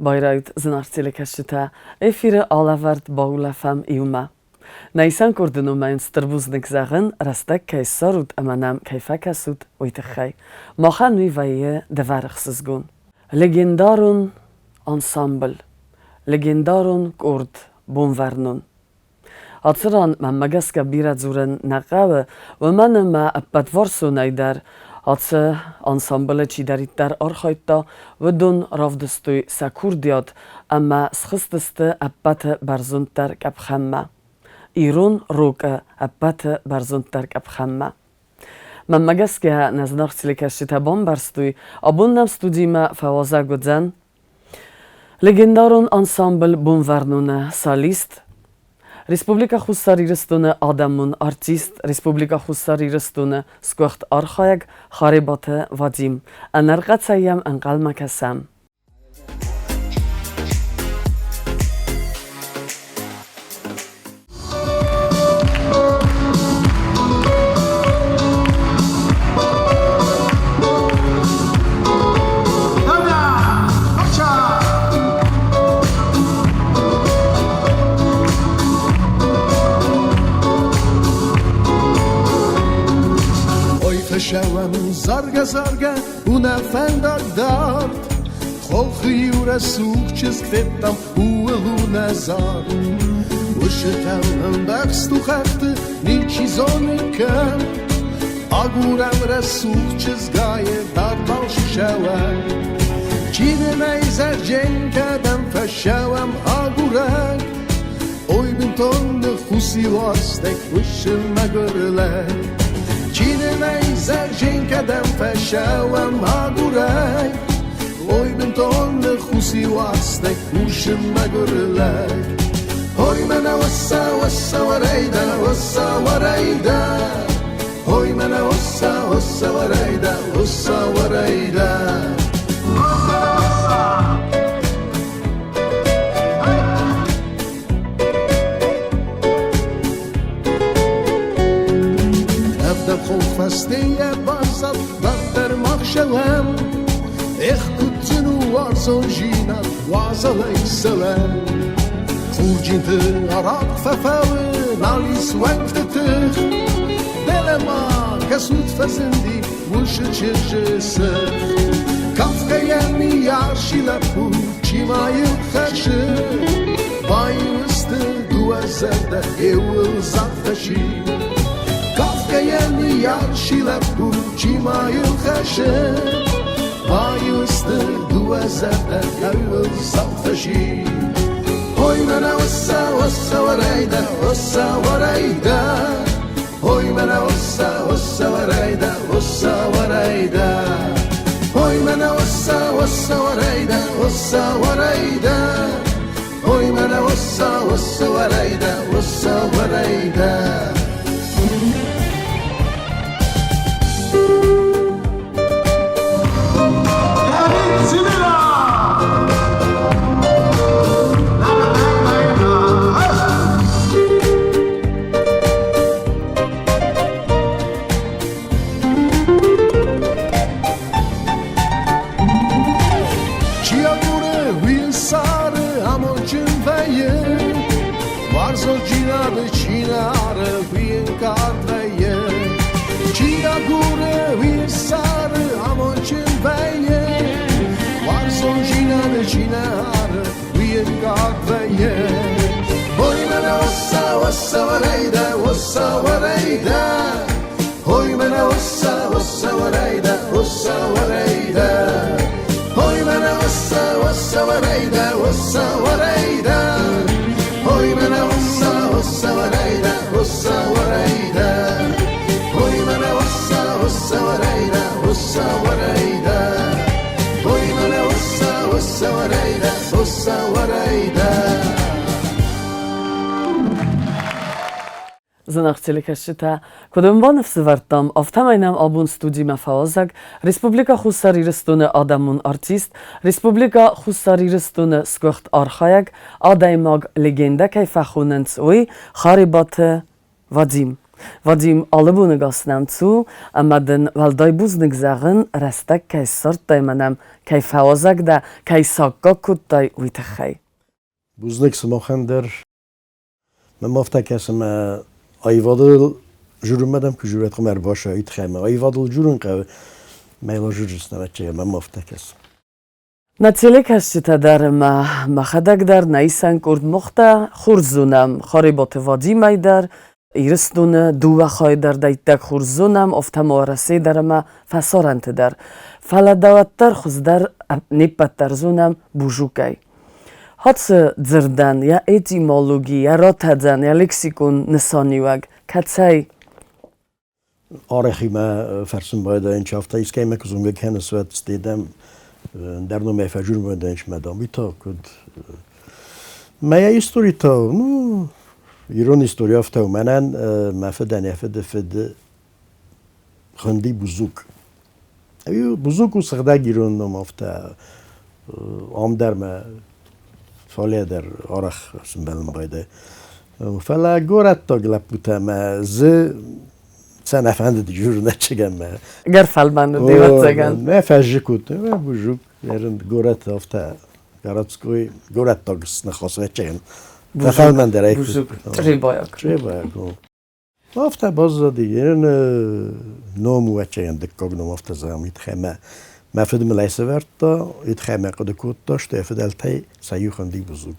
Байрайут, зынаргъ телекӕсджытӕ, эфиры алӕвӕрд баулӕфӕм иумӕ. Нӕ исӕн къорды номӕн стыр бузныг зӕгъын, рӕстӕг кӕй ссарут ӕмӕ нӕм кӕй фӕкӕсут, уый тыххӕй. Махӕн уый вӕййы дывӕр ӕхсызгон. Легендарон ансамбль, легендарон къорд Бонвӕрнон. Ацы ран мӕнмӕ гӕсгӕ бирӕ дзурын нӕ хъӕуы, уымӕн ӕмӕ ӕппӕтварсонӕй дӕр ацы ансамблы чидӕриддӕр архайдта, уыдон равдыстой сӕ курдиат ӕмӕ схызтысты ӕппӕты бӕрзонддӕр къӕпхӕнмӕ. Ирон рокы ӕппӕты бӕрзонддӕр къӕпхӕнмӕ. Мӕнмӕ гӕсгӕ нӕ зынаргъ телекӕсджытӕ бамбӕрстой, абон нӕм студимӕ фӕуазӕг уыдзӕн Легендарон ансамбль Бонвӕрнон-ы солист, Республикӕ Хуссар Ирыстоны адӕмон артист, Республикӕ Хуссар Ирыстоны сгуыхт архайӕг Харебаты Вадим. Ӕнӕрхъӕцӕй йӕм ӕнхъӕлмӕ кӕсӕм. Ой, фӕсӕуӕм заргӕ-заргӕ у нӕ фӕндаг дард. Хохы иу рӕсугъд чызг федтам, ууыл у нӕ зард. Уысытӕм ӕмбӕхст у хӕхты, ничи зоны кӕм. Агурӕм рӕсугъд чызгайы дард балцы сӕуӕм. Чи нын ӕй зӕрджен, кӕдӕм фӕсӕуӕм агурӕг. Ой, бынтон ныххус и уарзтӕй хуыссы мӕгуыр лӕг. Чи нын ӕй зӕрджен, кӕдӕм фӕсӕуӕм агурӕг. Ой, бынтон ныххус и уарзтӕй кусы мӕгуыр лӕг. Ой, мӕнӕ уасса, уасса, уӕрӕйдӕ, уасса, уӕрӕйдӕ. Ой, мӕнӕ уасса, уасса, уӕрӕйдӕ, уасса, уӕрӕйдӕ. Ӕвдӕхох фӕстейӕ баззад дарддӕр махсӕлӕм. Эх, куыд зын у уарзондзинад уазалӕй сӕлӕм. Хурджынты арахъ фӕфӕуы, нал ис уӕнгты тых. Дӕлӕ-ма кӕсут фӕзынди уышы чызджы сых. Кафгӕйӕ ныййарси лӕппу, чи ма йыл хӕссы. Баиу сты дыууӕ зӕрдӕ, еуыл загъта Кафгӕйӕ ныййарси лӕппу, чи ма йыл хӕссы. Баиу сты дыууӕ зӕрдӕ, еуыл загъта Ой, мӕнӕ уасса, уасса, уӕрӕйдӕ, уасса, уӕрӕйдӕ. Ой, мӕнӕ уасса, уасса, уӕрӕйдӕ, уасса, уӕрӕйдӕ. Ой, мӕнӕ уасса, уасса, уӕрӕйдӕ, уасса, уӕрӕйдӕ. Ой, мӕнӕ уасса, уасса, уӕрӕйдӕ, уасса, уӕрӕйдӕ. Чи агуры, уый цары амондджын вӕййы. Уарзондзинады чи нӕ ары, уый ӕнкъард вӕййы. Чи агуры, уый цары амондджын вӕййы. Уарзондзинады чи нӕ ары, уый ӕнкъард вӕййы. Ой, мӕнӕ уасса, уасса, уӕрӕйдӕ, уасса, уӕрӕйдӕ. Ой, мӕнӕ уасса, уасса, уӕрӕйдӕ, уасса, уӕрӕйдӕ. Ой, мӕнӕ уасса, уасса, уӕрӕйдӕ, уасса, уӕрӕйдӕ. Ой, мӕнӕ уасса, уасса, уӕрӕйдӕ, уасса, уӕрӕйдӕ. Ой, мӕнӕ уасса, уасса, уӕрӕйдӕ, уасса, уӕрӕйдӕ. Ой, мӕнӕ уасса, уасса, уӕрӕйдӕ, уасса, уӕрӕйдӕ. Зынаргъ телекӕсджытӕ, куыд уын баныфсӕвӕрдтам, афтӕмӕй нӕм абон студимӕ фӕуазӕг Республикӕ Хуссар Ирыстоны адӕмон артист, Республикӕ Хуссар Ирыстоны сгуыхт архайӕг, адӕймаг легендӕ кӕй фӕхонынц, уый Харебаты Вадим. Вадим, алы боныгас нӕм цу, ӕмӕ дын уӕлдай бузныг зӕгъын, рӕстӕг кӕй ссардтай ӕмӕ нӕм кӕй фӕуазӕг дӕ, кӕй саккаг кодтай, уый тыххӕй. Бузныг сымахӕн дӕр. Мӕм афтӕ кӕсы, мӕ аивадыл журынмӕ дӕм куы журӕт, хъуамӕ ӕрбасай, уый тыххӕй мӕ аивадыл журын хъӕуы, мӕ йыл журыс нӕвӕччӕгӕн, мӕм афтӕ кӕсы. Нӕ телекӕсджытӕ дӕр ӕмӕ мӕхӕдӕг дӕр нӕ исӕн къорд мохтӕ хорз зонӕм Харебаты Вадимӕй дӕр, Ирыстоны дыууӕ хайы дӕр дӕ иттӕг хорз зонӕм, афтӕ ма Уӕрӕсейы дӕр ӕмӕ фӕсарӕнты дӕр. Фӕлӕ дӕ уӕддӕр хуыздӕр не ппӕт дӕр зонӕм Бужукӕй. Хӕцы дзырдӕн йӕ этимологи, йӕ ратӕдзӕн, йӕ лексикон нысаниуӕг кӕцӕй? Арӕх имӕ фӕрсын байдайын, чи афтӕ искӕимӕ куы зонгӕ кӕныс, уӕд стедӕм ӕндӕр номӕй фӕджурын байдайын, мӕ дам, уый та куыд. Мӕ истори та, ну, ирон истори афтӕ у. Мӕнӕн мӕ фыдӕн йӕ фыды фыд хуынди Бузук. Бузук у сыгъдӕг ирон ном афтӕ. Ам дӕр мӕ фале дӕр арӕх сымбӕлын байдайы. Фӕлӕ горӕттаг лӕппутӕ мӕ дзы сӕ нӕ фӕндыд журналистикӕмӕ. Ӕгӕр фӕлмӕн уыди, ӕвӕццӕгӕн. Мӕ фӕззы кодтой, мӕ бузук, горӕты афтӕ городской горӕттаг ныхас ӕвӕццӕгӕн. Фӕфӕлмӕндӕр ӕй. Бузук, чъребайаг. Чъребайаг, Афтӕ баззади, йын ном у ӕцӕгӕн дыккаг ном, афтӕ зӕгъӕм, уый тыххӕй мӕ мӕ фыд мыл ӕй сӕвӕрдта, уый тыххӕй мӕ хъуыды кодта, стӕй фыдӕлтӕй сӕ иу хуынди Бузуг.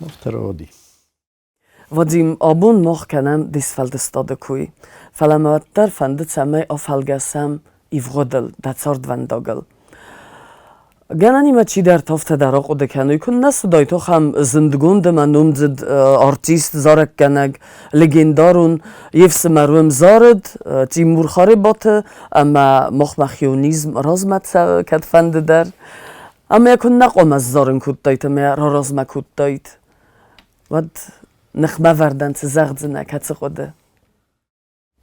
Афтӕ рауади. Вадим, абон мах кӕнӕм де сфӕлдыстады кой, фӕлӕ мӕ уӕддӕр фӕнды, цӕмӕй афӕлгӕсӕм ивгъуыдыл, дӕ цардвӕндагыл. Гӕнӕнимӕ чидӕртӕ афтӕ дӕр ахъуыды кӕной, куыннӕ цыдаид ахӕм зындгонд ӕмӕ номдзыд артист, зарӕггӕнӕг, легендарон йе фсымӕр уым зарыд Тимур Харебаты ӕмӕ махмӕ хионизм размӕ цӕуы кӕдфӕнды дӕр. Ӕмӕ йӕ куыннӕ хъуамӕ сзарын кодтаид ӕмӕ йӕ раразмӕ кодтаид, уӕд ныхмӕвӕрдӕн цы зӕгъдзынӕ, кӕцы хъуыды?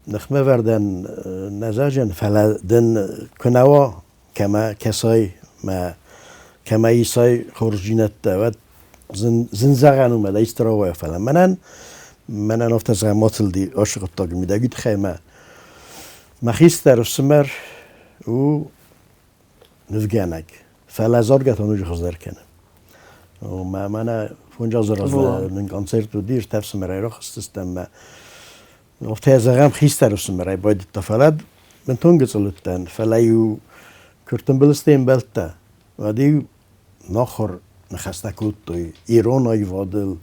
Ныхмӕвӕрдӕн нӕ зӕгъын, фӕлӕ дын куы нӕ уа, кӕмӕ кӕсай мӕ кӕмӕ исай хорздзинӕдтӕ, уӕд зын зӕгъӕн у мӕ дӕ исты рауайа, фӕлӕ мӕнӕн афтӕ зӕгъӕм ацылди ацы хъуыддаджы мидӕг, уый тыххӕй мӕ мӕ хистӕр ӕфсымӕр у нывгӕнӕг, фӕлӕ заргӕ та ноджы хуыздӕр кӕны. Мӕ мӕнӕ фондз азы размӕ нын концерт уыди, ӕртӕ ӕфсымӕрӕй рахызтыстӕм мӕ Афтӕ зӕгъӕм, хистӕр ӕфсымӕрӕй байдыдта, фӕлӕ бынтон гыццыл уыдтӕн, фӕлӕ-иу куы ртымбыл сты ӕмбӕлттӕ, уӕд-иу нахуыр ныхӕстӕ кодтой ирон аивадыл,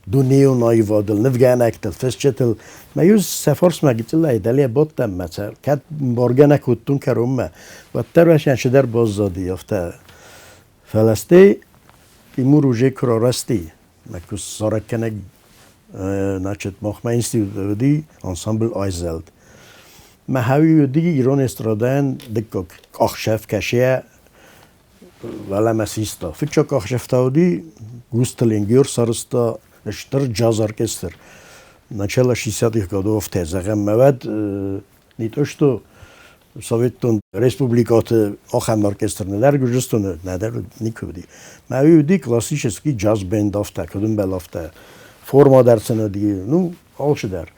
дунеон аивадыл, нывгӕнӕгтыл, фысджытыл. Мӕ-иу сӕ фарсмӕ гыццылӕй дӕле бадтӕн мӕ сӕ кӕд мбаргӕ нӕ кодтон кӕронмӕ, уӕддӕр уӕсӕн цыдӕр баззади афтӕ. Фӕлӕ стӕй Тимур уже куы рарасти, мӕ куы зарӕггӕнӕг значит, махмӕ институт уыди ансамбль Айзӕлд. Мӕ хауи уыди ирон эстрадӕйӕн дыккаг къахсӕв кӕсийӕ уӕлӕмӕ систа. Фыццаг къахсӕв та уыди Густелингер сарӕзта стыр джаз-оркестр. Начало 60-х годов афтӕ зӕгъӕм, мӕ уӕд не то что Советтон республикӕты ахӕм оркестр нӕдӕр Гуырдзыстоны, нӕдӕр никуы уыди. Мӕ уый уыди классический джаз-бенд афтӕ, куыд афтӕ. Форма дӕр сын уыди, ну, алцыдӕр.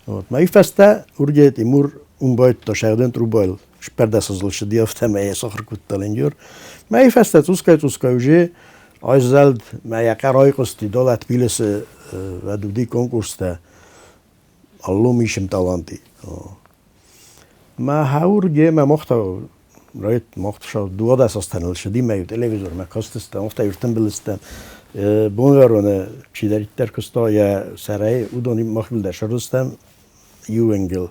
Вот. Мӕ фӕстӕ Урге Тимур уым байдыдта сӕгъдын трубайыл спердӕсызыл сыди, афтӕмӕй йӕ сахуыр кодта лендер. Мӕ фӕстӕ цъусгай-цъусгай уже айзӕлд, мӕ йӕ хъӕр айхъуысти далӕ Тбилисы уӕд уыди конкурстӕ Аллом исим таланти. Мӕ хаур ге мӕ мохта райт мохта дуадӕс астӕныл сыди мӕ телевизормӕ кастыстӕм, афтӕ ӕртымбыл стӕм. Бонвӕроны чидӕриддӕр куыста йӕ сӕрӕй, уыдон мах дӕр сырдыстӕм иу ӕнгыл.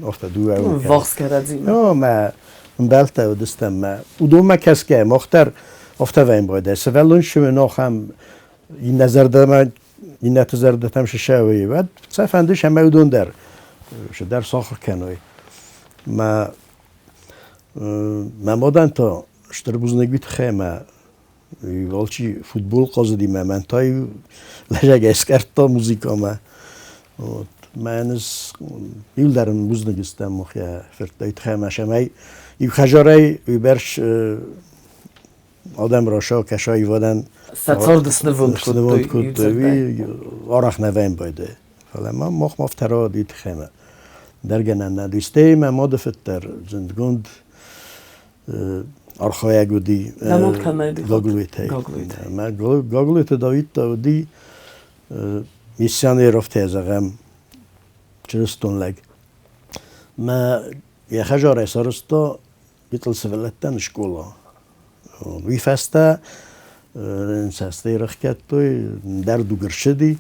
Афтӕ дыууӕ Ввахс кӕрӕдзимӕ. О, мӕ ӕмбӕлттӕ уыдыстӕм мӕ уыдонмӕ кӕсгӕ мах дӕр афтӕ вӕййын байдайы. Сывӕллон ссӕуы ахӕм иннӕ зӕрдӕмӕ иннӕты зӕрдӕтӕм сысӕуы, уӕд сӕ фӕнды сӕмӕ уыдон дӕр цыдӕр сахуыр кӕной. Мӕ мӕ мадӕн та стыр бузныг уый тыххӕй ӕмӕ алчи футбол хъазыди мӕ мӕн та иу лӕзӕгӕй скъӕрдта музыкӕмӕ. Вот. Мӕн ӕз иу ын бузныг стӕм мах йӕ фырттӕй тыххӕй ӕмӕ сӕмӕй иу хӕдзарӕй уыйбӕрц адӕм раса кӕса ивадӕн Сӕ цард снывонд кодтой. Арӕх нӕ вӕййын байдайы. Фӕлӕ ма мах ма афтӕ рауад тыххӕй мӕ дӕргӕнӕн нӕ уыди. Стӕй мӕ мады фыд дӕр зындгонд архайӕг уыди Гаглойтӕй. Мӕ Гаглойты Давид та уыди миссионер, афтӕ зӕгъӕм, чырыстон лӕг. Мӕ йӕ хӕдзарӕй сарӕзта гыццыл сывӕллӕттӕн скъола. Уый фӕстӕ цӕстӕй рахгӕдтой, дӕр дуг ӕрцыди.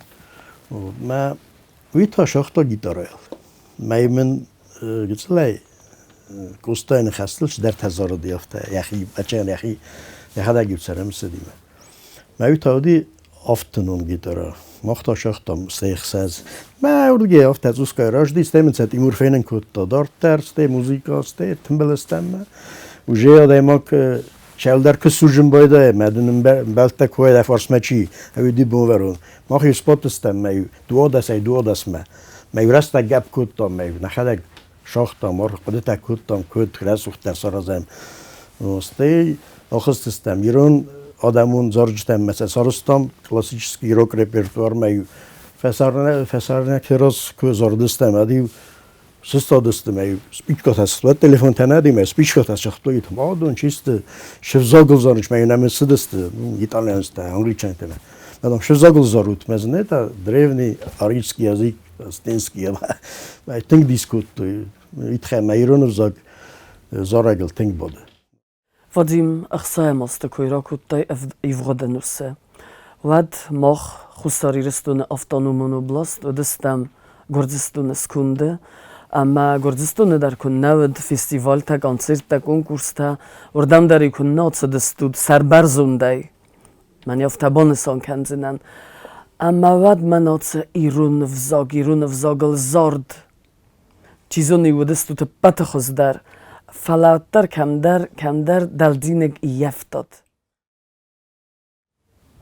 Мӕ уый та сагъта гитарӕйыл. Мӕ мын гыццылӕй Къостайы ныхӕстыл цыдӕртӕ зарыди афтӕ, йӕхи, ӕцӕгӕн йӕхи, йӕхӕдӕг-иу цӕрӕмысыди. Мӕ уый та уыди авдтынон гитарӕ. Мах та сагътам сӕхсӕз. Мӕ уырдыгӕй афтӕ цъусгай рӕзти, стӕй мын сӕ Тимур фенын кодта дарддӕр, стӕй музыка, стӕй тымбыл стӕм. Уже адӕймаг чӕлдӕр куы сужын байдайа, мӕ дын ӕмбӕлттӕ куы уайд, фарсмӕ чи, ӕви ди бонвӕрон. Мах иу сбадтыстӕм, мӕ иу дуадӕсӕй дуадӕсмӕ. Мӕ иу рӕстӕг гӕпп кодтам, мӕ иу нӕхӕдӕг сагътам, ӕрхъуыдытӕ кодтам, куыд рӕсугъддӕр саразӕм. Стӕй ахызтыстӕм ирон адӕмон зарджытӕм мӕ сӕ сарӕзтам классический рок репертуармӕ иу фӕсарӕйнаг раз куы зардыстӕм, ӕд-иу сыстадысты мӕ иу спичкӕтӕ сыгътой, телефонтӕ нӕ мӕ спичкӕтӕ сыгътой, адон чисты се взагыл зарынц, мӕ нӕм цыдысты итальянцтӕ, англичантӕ. Потом се взагыл зарут, мӕ это древний арийский язык, астинский, тынг дис кодтой. Итхӕ мӕ ирон ӕвзаг зарӕгыл тынг бады. Вадим, ӕхсайӕм азты кой ракодтай ивгъуыд ӕнусы. Уӕд мах, Хуссар Ирыстоны автономон област, уыдыстӕм Гуырдзыстоны сконды, ӕмӕ Гуырдзыстоны дӕр куыннӕ уыд фестивалтӕ, концерттӕ, конкурстӕ, уырдӕм дӕр куыннӕ ацыдыстут сӕрбӕрзондӕй. Мӕн афтӕ банысан кӕндзынӕн. Ӕмӕ уӕд мӕн ацы ирон ӕвзаг, ирон ӕвзагыл зард, чи зоны, уыдыстут ӕппӕты хуыздӕр, фӕлӕ уӕддӕр кӕмдӕр, кӕмдӕр дӕлдзиныг ӕййӕфтат.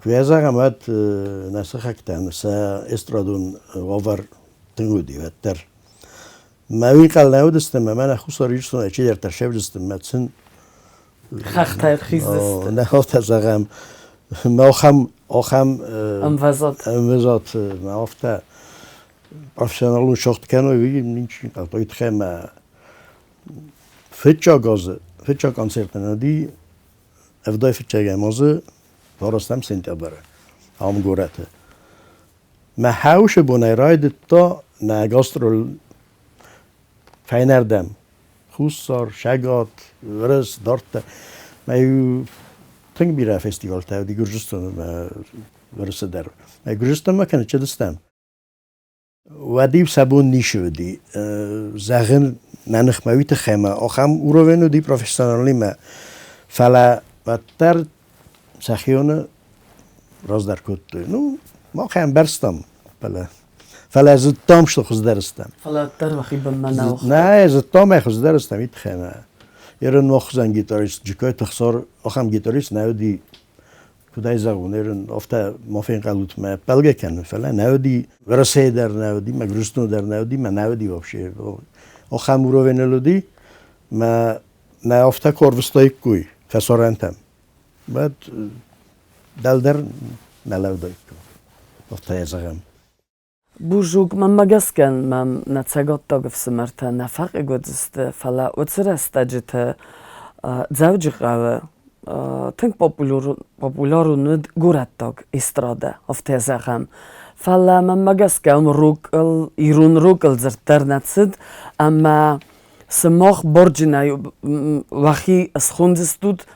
Куы зӕгъӕм, уӕд нӕ сыхӕгтӕн сӕ эстрадон уавӕр тынг уыди уӕддӕр. Мӕ уый хъал нӕ уыдысты, мӕ мӕнӕ Хуссар Ирыстонӕй чидӕртӕ сӕвджысты, мӕ сын Хӕхтӕ ӕрхиздзысты. Нӕ афтӕ зӕгъӕм, мӕ ахӕм ахӕм ӕмвӕзад. Ӕмвӕзад мӕ афтӕ профессионалон сагъд кӕной, уый ничи хъӕуы. Тыххӕй мӕ фыццаг азы, фыццаг концерт нын уыди ӕвдай фыццӕгӕм азы фарастӕм сентябры ам горӕты. Мӕ хӕусы бонӕй райдыдта нӕ гастроль фӕйнӕрдӕм. Хуссар, Сӕгат, Уырыс, дарддӕр. Мӕ иу тынг бирӕ фестивалтӕ уыди Гуырдзыстоны мӕ Уырысы дӕр. Мӕ Гуырдзыстонмӕ кӕны чыдыстӕм. Уӕд-иу сӕ бон ницы уыди. Зӕгъын, нӕ ныхмӕ уый тыххӕй ӕмӕ ахӕм уровень уыди профессионалимӕ. Фӕлӕ уӕддӕр сӕхионы раздӕр кодтой. Ну, мах ӕмбӕрстам, фӕлӕ фӕлӕ зыдтам, что хуыздӕр стӕм. Фӕлӕ уӕддӕр уӕхи бынмӕ нӕ уагътой. Нӕ, зыдтам ӕй хуыздӕр стӕм, уый тыххӕй ӕмӕ Ерын охзӕн гитарист Джыккайты Ӕхсар ахӕм гитарист нӕ уыди, куыд ӕй зӕгъон, ерын афтӕ ма фенхъӕлут мӕ ӕппӕлгӕ кӕнын, фӕлӕ нӕ уыди, Уӕрӕсейы дӕр нӕ уыди, мӕ Гуырдзыстоны дӕр нӕ уыди, мӕ нӕ уыди вообще. Ахӕм уровеныл уыди, мӕ нӕ афтӕ куы ӕрвыстаиккой фӕсарӕнтӕм, уӕд дӕлдӕр нӕ лӕудаиккой, афтӕ йӕ зӕгъӕм. Бузуг, мӕнмӕ гӕсгӕ мӕм нӕ цӕгаттаг ӕфсымӕртӕ нӕ фӕхъыг уыдзысты, фӕлӕ уыцы рӕстӕджыты Дзӕуджыхъӕуы тынг популярон уыд горӕттаг эстрадӕ, афтӕ зӕгъӕм. Фӕлӕ мӕнмӕ гӕсгӕ уым рокыл, ирон рокыл дзырд дӕр нӕ цыд, ӕмӕ сымах барджынӕй уӕхи схондзыстут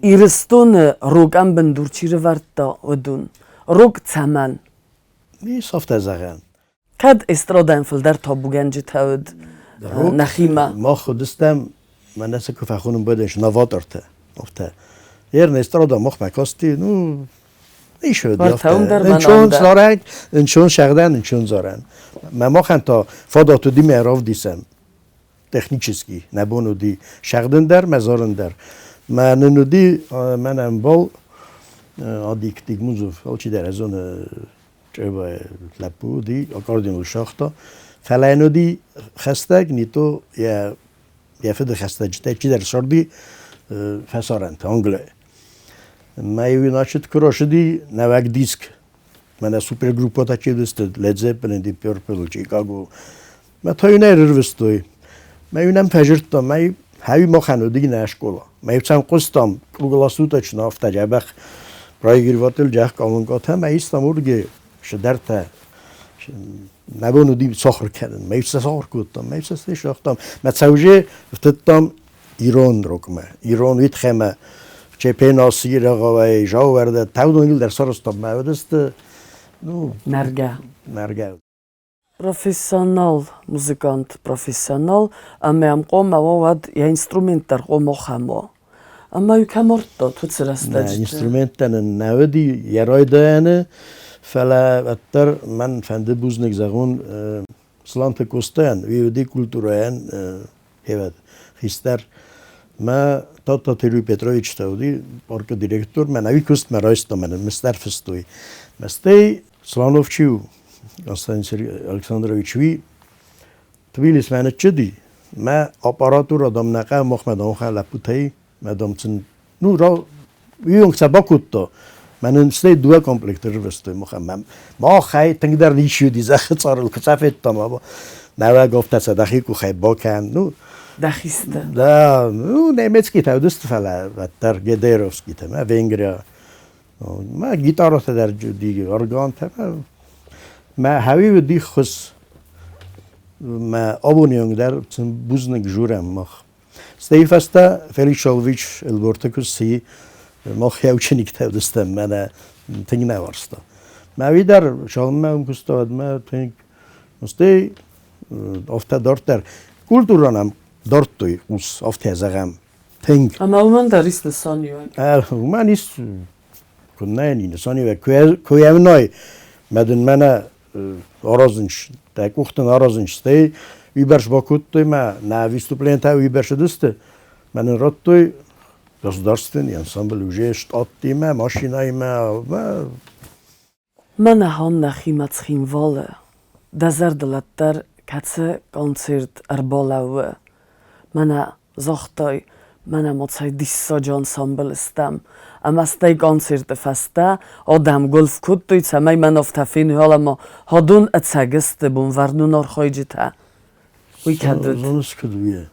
Ирыстоны рокӕн бындур чи рывӕрдта, уыдон. Рок цӕмӕн? Ис афтӕ зӕгъӕн. Кӕд эстрадӕн фылдӕр табугӕнджытӕ уыд нӕхимӕ? Мах уыдыстӕм, мӕнӕ сӕ куы фӕхонын бадӕс, новатортӕ. Афтӕ. Ерын эстрада махмӕ касти, ну, ис уыди афтӕ. Нчон зарӕг, нчон сӕгъдӕн, нчон зарӕн. Мӕ махӕн та фадат уыди мӕ равдисӕн технически. Нӕ бон уыди сӕгъдын дӕр, мӕ зарын дӕр. Мӕ нын уыди мӕн ӕмбал Адик Тигмузов, алчидӕр ӕй зоны, Чъеба лӕппу уыди, аккордеоныл сагъта. Фӕлӕ йын уыди хӕстӕг, не то йӕ йӕ фыды хӕстӕджытӕй чидӕр ссарди фӕсарӕнты, Английы. Мӕ иу значит, куы рацыди нӕуӕг диск. Мӕнӕ супергруппӕтӕ чи уыдысты, Led Zeppelin, Deep Purple, Chicago. Мӕ та-иу нӕ ӕрырвыстой. Мӕ-иу нӕм фӕзырдта, мӕ хӕуи махӕн уыди нӕ скъола. Мӕ-иу сӕм хъуыстам, круглосуточно афтӕ дзӕбӕх проигрыватель джах колонкӕтӕ, мӕ истам уырдыгӕй цыдӕртӕ. Нӕ бон уыди сахуыр кӕнын. Мӕ-иу сӕ сахуыр кодтам, мӕ-иу сӕ сагътам. Мӕ цӕуже фтыдтам ирон рокмӕ, ирон уитхемӕ. Чепена, Сирӕгъӕвӕй, Жауӕрдӕ, тӕвдонгыл дӕр сарӕзтам мӕ уыдысты, ну, Нӕргӕ. Нӕргӕ. Профессионал музыкант, профессионал, ӕмӕ ам хъуамӕ уа уӕд йӕ инструмент дӕр хъуамӕ ахӕм уа. Ӕмӕ-иу кӕм ардтат уыцы рӕстӕджыты? Инструменттӕ нын нӕ уыди йӕ райдайӕны, фӕлӕ уӕддӕр мӕн фӕнды бузныг зӕгъон Сланты Костайӕн, уый уыди культурӕйӕн хевӕд хистӕр. Мӕ Тадтаты Юрий Петрович та уыди паркы директор, мӕнӕ уый куыстмӕ райста, мӕнӕ мистер фыстой. Мӕ стӕй Сланов чи у, Константин Александрович, уый Тбилисмӕ ныццыди, мӕ аппаратура дам нӕ хъӕуы, махмӕ дам хӕ лӕппутӕй, мӕ дам сын ну уый сӕ бакодта. Мӕнӕн стӕй дыууӕ комплекты рывӕстой махӕн. Махӕй тынгдӕр ничи уыди зӕххы цъарыл, куы сӕ федтам, нӕуӕг афтӕ сӕ дӕхи къухӕй бакӕн. Ну, Дӕхистӕ. Да, ну, немецкийтӕ уыдысты, фӕлӕ уӕддӕр гедеровскийтӕ, мӕ Венгрия. Мӕ гитаратӕ дӕр уыди, органтӕ. Мӕ хӕуи уыди хуыз. Мӕ абоны онг дӕр сын бузныг журӕм мах. Стӕй фӕстӕ Феликс Шалвич Элборты куы сси, мах йӕ учениктӕ уыдыстӕм, мӕнӕ тынг нӕ уарзта. Мӕ уый дӕр цалынмӕ уым куыста, уӕдмӕ тынг. Стӕй афтӕ дарддӕр культурӕ нӕм дардтой, ус, афтӕ зӕгъӕм, тынг. Ӕмӕ уымӕн дӕр ис нысаниуӕг? Уымӕн ис, куыннӕ йын нысаниуӕг. Куы ӕвнай, мӕ дын мӕнӕ аразынц, дӕ къухтын аразынц, стӕй уыйбӕрц бакодтой мӕ, нӕ выступлениетӕ уыйбӕрц уыдысты, мӕ нын радтой государственный ансамбль уже штаттимӕ, машинӕимӕ. Мӕнӕ ам нӕхимӕ Цхинвалы дӕ зӕрдыл ӕддӕр кӕцы концерт ӕрбалӕууы? Мӕнӕ загътай, мӕнӕ ма цӕй диссаджы ансамбль стӕм. Ӕмӕ стӕй концерты фӕстӕ адӕм гуылф кодтой, цӕмӕй мӕн афтӕ фенхъӕл ӕмӕ уыдон ӕцӕг сты бонвӕрнон архайджытӕ. Уый кӕд уыд? Зоныс, куыд у?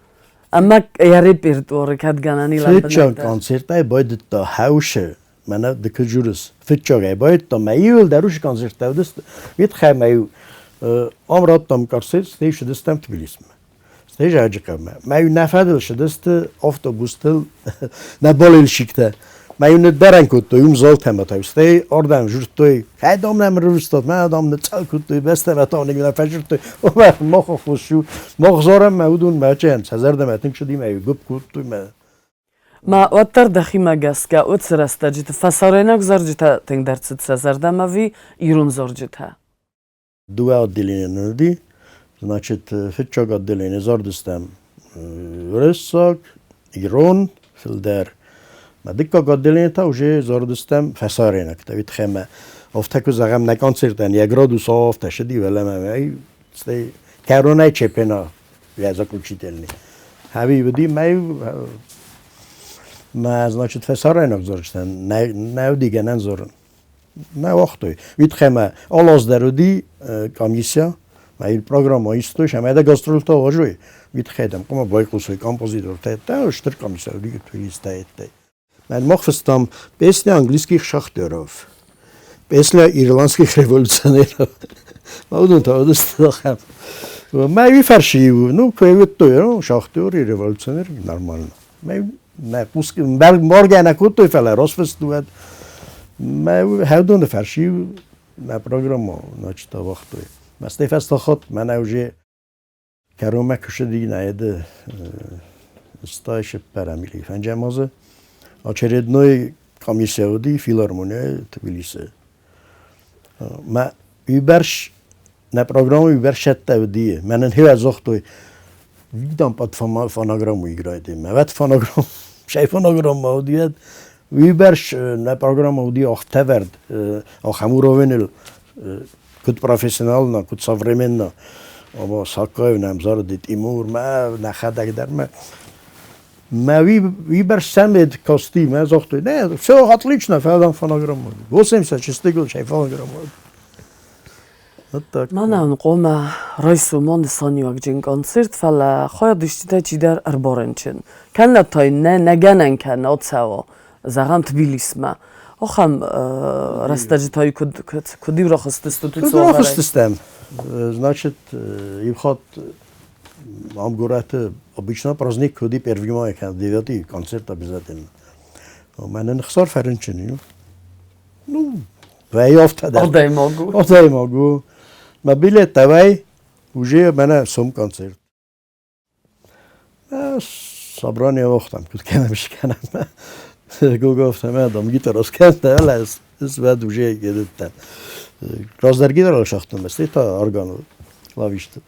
Ӕмӕ йӕ репертуары кӕд гӕнӕн и Фыццаг концертӕй байдыдта хӕусы мӕнӕ ды куыд журыс, фыццагӕй байдтам, мӕ иуылдӕр уыцы концерттӕ уыдысты. Уый тыххӕй мӕ-иу ам радтам концерт, стӕй цыдыстӕм Тбилисмӕ. Стӕй Зӕджыхъӕумӕ. Мӕ-иу нӕ фӕдыл цыдысты автобустыл нӕ болельщиктӕ. Мӕ-иу ныддӕрӕн кодтой уым залтӕмӕ та. Стӕй ардӕм жырдтой, кӕй дам нӕм ӕрвыстат, мӕ дам ныцъӕл кодтой, бӕстӕмӕ та нӕ фӕжырдтой. Омӕ мах аххос у, мах зарӕм мӕ уыдон мӕ чӕн, сӕ зӕрдӕмӕ тынг цыди, мӕ-иу гуыпп кодтой мӕ. Ма уӕддӕр дӕхимӕ гӕсгӕ уыцы рӕстӕджыты фӕсарӕйнаг зарджытӕ тынгдӕр цыд сӕ зӕрдӕмӕ ӕви ирон зарджытӕ? Дыууӕ отделение нын уыди. Значит, фыццаг отделение зардыстӕм уырыссаг, ирон фылдӕр. Мӕ дыккаг отделение та уже зардыстӕм фӕсарӕйнӕгтӕ. Уый тыххӕй мӕ афтӕ куы зӕгъӕм, нӕ концертӕн йӕ градус афтӕ сыди, уӕлӕмӕ стӕй кӕронӕй чепена я заключительный. Хӕви уыди мӕ мӕ значит фӕсарӕйнаг дзурджытӕн нӕ уыди гӕнӕн дзурын. Нӕ уагътой. Уый тыххӕй мӕ алы аз дӕр уыди комиссия, мӕ программа истой, ӕмӕ дӕ гастрольтӕ уарзой. Уый тыххӕй дӕм хъуамӕ байхъусой композитортӕ, стыр комиссия уыди туристтӕ. Мӕн мах фыстам песня английских шахтеров, песня ирландских революционеров. Уыдон та уыдысты ахӕм. Мӕ уый фӕрсы ну, куы уыдтой, ну, шахтер и революционер нормально. Мӕ нӕ хъус моргӕ нӕ кодтой, фӕлӕ росфыст уӕд. Мӕ хӕдоны фӕрсы нӕ программа, значит, ауагътой. Мӕ стӕй фӕстӕ мӕнӕ уже Кӕронмӕ куы ссыди Наеды 84-ӕм или фӕнджӕм азы, очередной комиссия уыди филармонияйы Тбилисы. Мӕ уыйбӕрц нӕ программа уыйбӕрц цӕттӕ уыди. Мӕнӕн хиуӕ загътой, видам под фонограмму играете. Мӕ вӕд фонограмм, сӕй фонограмма уыди, уыйбӕрц нӕ программа уыди ӕхтӕвӕрд, ахӕм уровеныл куыд профессионально, куыд современно. Ома Саккаев нӕм зарыди Тимур, мӕ нӕхӕдӕг дӕр мӕ. Мӕ уый сӕмед касти, мӕ загътой, не, все отлично, фӕлӕ фонограмма. 86 год, шай фонограмма. Вот так. Мӕнӕн хъуамӕ райсомон нысаниуӕгджын концерт, фӕлӕ хайадисджытӕй чидӕр ӕрбарынчын. Кӕннӕ та йын нӕ нӕ гӕнӕн кӕны ацӕуа, зӕгъӕм, Тбилисмӕ. Ахӕм рӕстӕджы та куыд куыд-иу рахызтыстут Куыд рахызтыстӕм? Значит, иу хатт ам горӕты обычно праздник куыди первый мая, девятый концерт обязательно. Мӕнӕн ӕхсар фӕрынчын. Ну, вӕййы афтӕ дӕр. Адӕймаг у. Адӕймаг у. Мӕ билет давай, уже мӕнӕ сом концерт. Собрание вохтам, куд кӕнӕм, скӕнӕм. Гугофтам, адам гитарос кӕнтӕ, ӕлӕс, ez уже едеттен. Раздӕр гитарал шахтам, ezt та орган клавишты.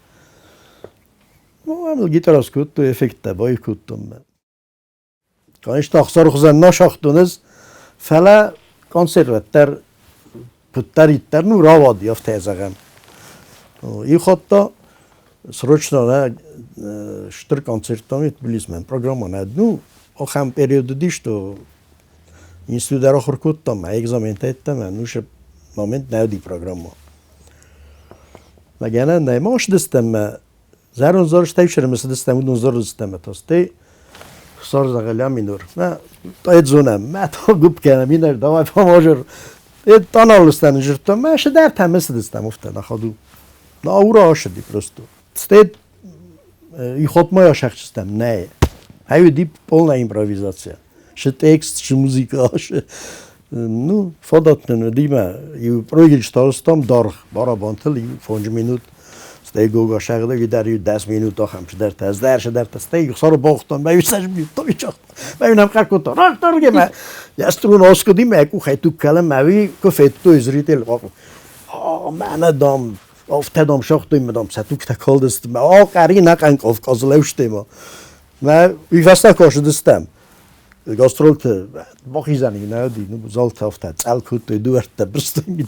Ну, ам гитарос кутту, эффектте бай куттум. Конечно, ӕхсӕрхуызӕн нӕ сагътон ӕз, фӕлӕ консерваттӕр куыддӕриддӕр ну рауади, афтӕ зӕгъӕм. Иу хатт та срочно нӕ стыр концерттӕм Тбилисмӕ программа нӕ ну ахӕм период уыди, что институт дӕр ахуыр кодтам, экзаментӕ йеддӕмӕ ну момент нӕ уыди программа. Мӕ гӕнӕн нӕй, ма ссыдыстӕм мӕ Зӕронд зорстӕй сӕрмӕцыдыстӕм, уыдон зордзыстӕм ӕтостӕй. Сор загъӕлям минур. Мӕ тайд зонӕм, мӕ то гуп кӕнӕм, минер, давай поможешь. Э таналыстӕн жырттам, мӕ шыдӕр тӕмысыдыстӕм уфта на ходу. На аура ашыди просто. Стейд и хотмая шахчыстӕм, нӕ. Хай полная импровизация. Шы текст, шы музыка, шы ну, фадат нын уыди мӕ иу прыгель старостам даргъ барабантыл иу фондз минут стӕй гога сӕгъдӕг дӕр иу 10 минут ахӕм цыдӕртӕ ӕз дӕр цыдӕртӕ стӕй сӕры богътон мӕ иу цӕс минут мӕ иу нӕм хъӕр кодта растарге мӕ я струн оскуди мӕ къухӕй туг кӕлы мӕ уый куы федтой зритель мӕнӕ дам афтӕ дам сагътой мӕ дам сӕ тугтӕ калдысты мӕ акъӕри нӕхъӕн Кавказы лӕусте ма мӕ уый фӕстӕ кӕсыдыстӕм гастролты бахизӕны нӕ уыди, ну, залты афтӕ цъӕл кодтой, дуӕрттӕ бырстой.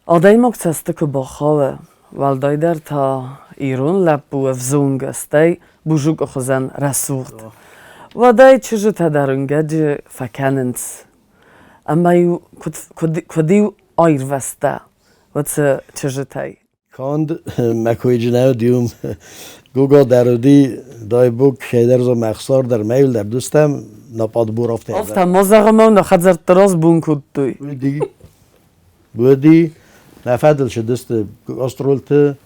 Адӕймаг цӕсты куы бахауы, уӕлдайдӕр та ирон лӕппу ӕвзонг, стӕй бузукъы хуызӕн рӕсугъд, уӕд ӕй чызджытӕ дӕр уынгӕджы фӕкӕнынц. Ӕмӕ-иу куыд-иу аирвӕзтӕ уыцы чызджытӕй? Канд мӕ койджы нӕ уыди уым. Гуго дӕр уыди, дай бог, кӕйдӕр дзы мӕхсар дӕр, мӕйыл дӕр дыстӕм, на подбор афтӕ. Афтӕ ма зӕгъӕм, нӕ хӕдзӕртты раз бон кодтой. Уыди. Уыди. Нӕ фӕдыл цыдысты гастролты,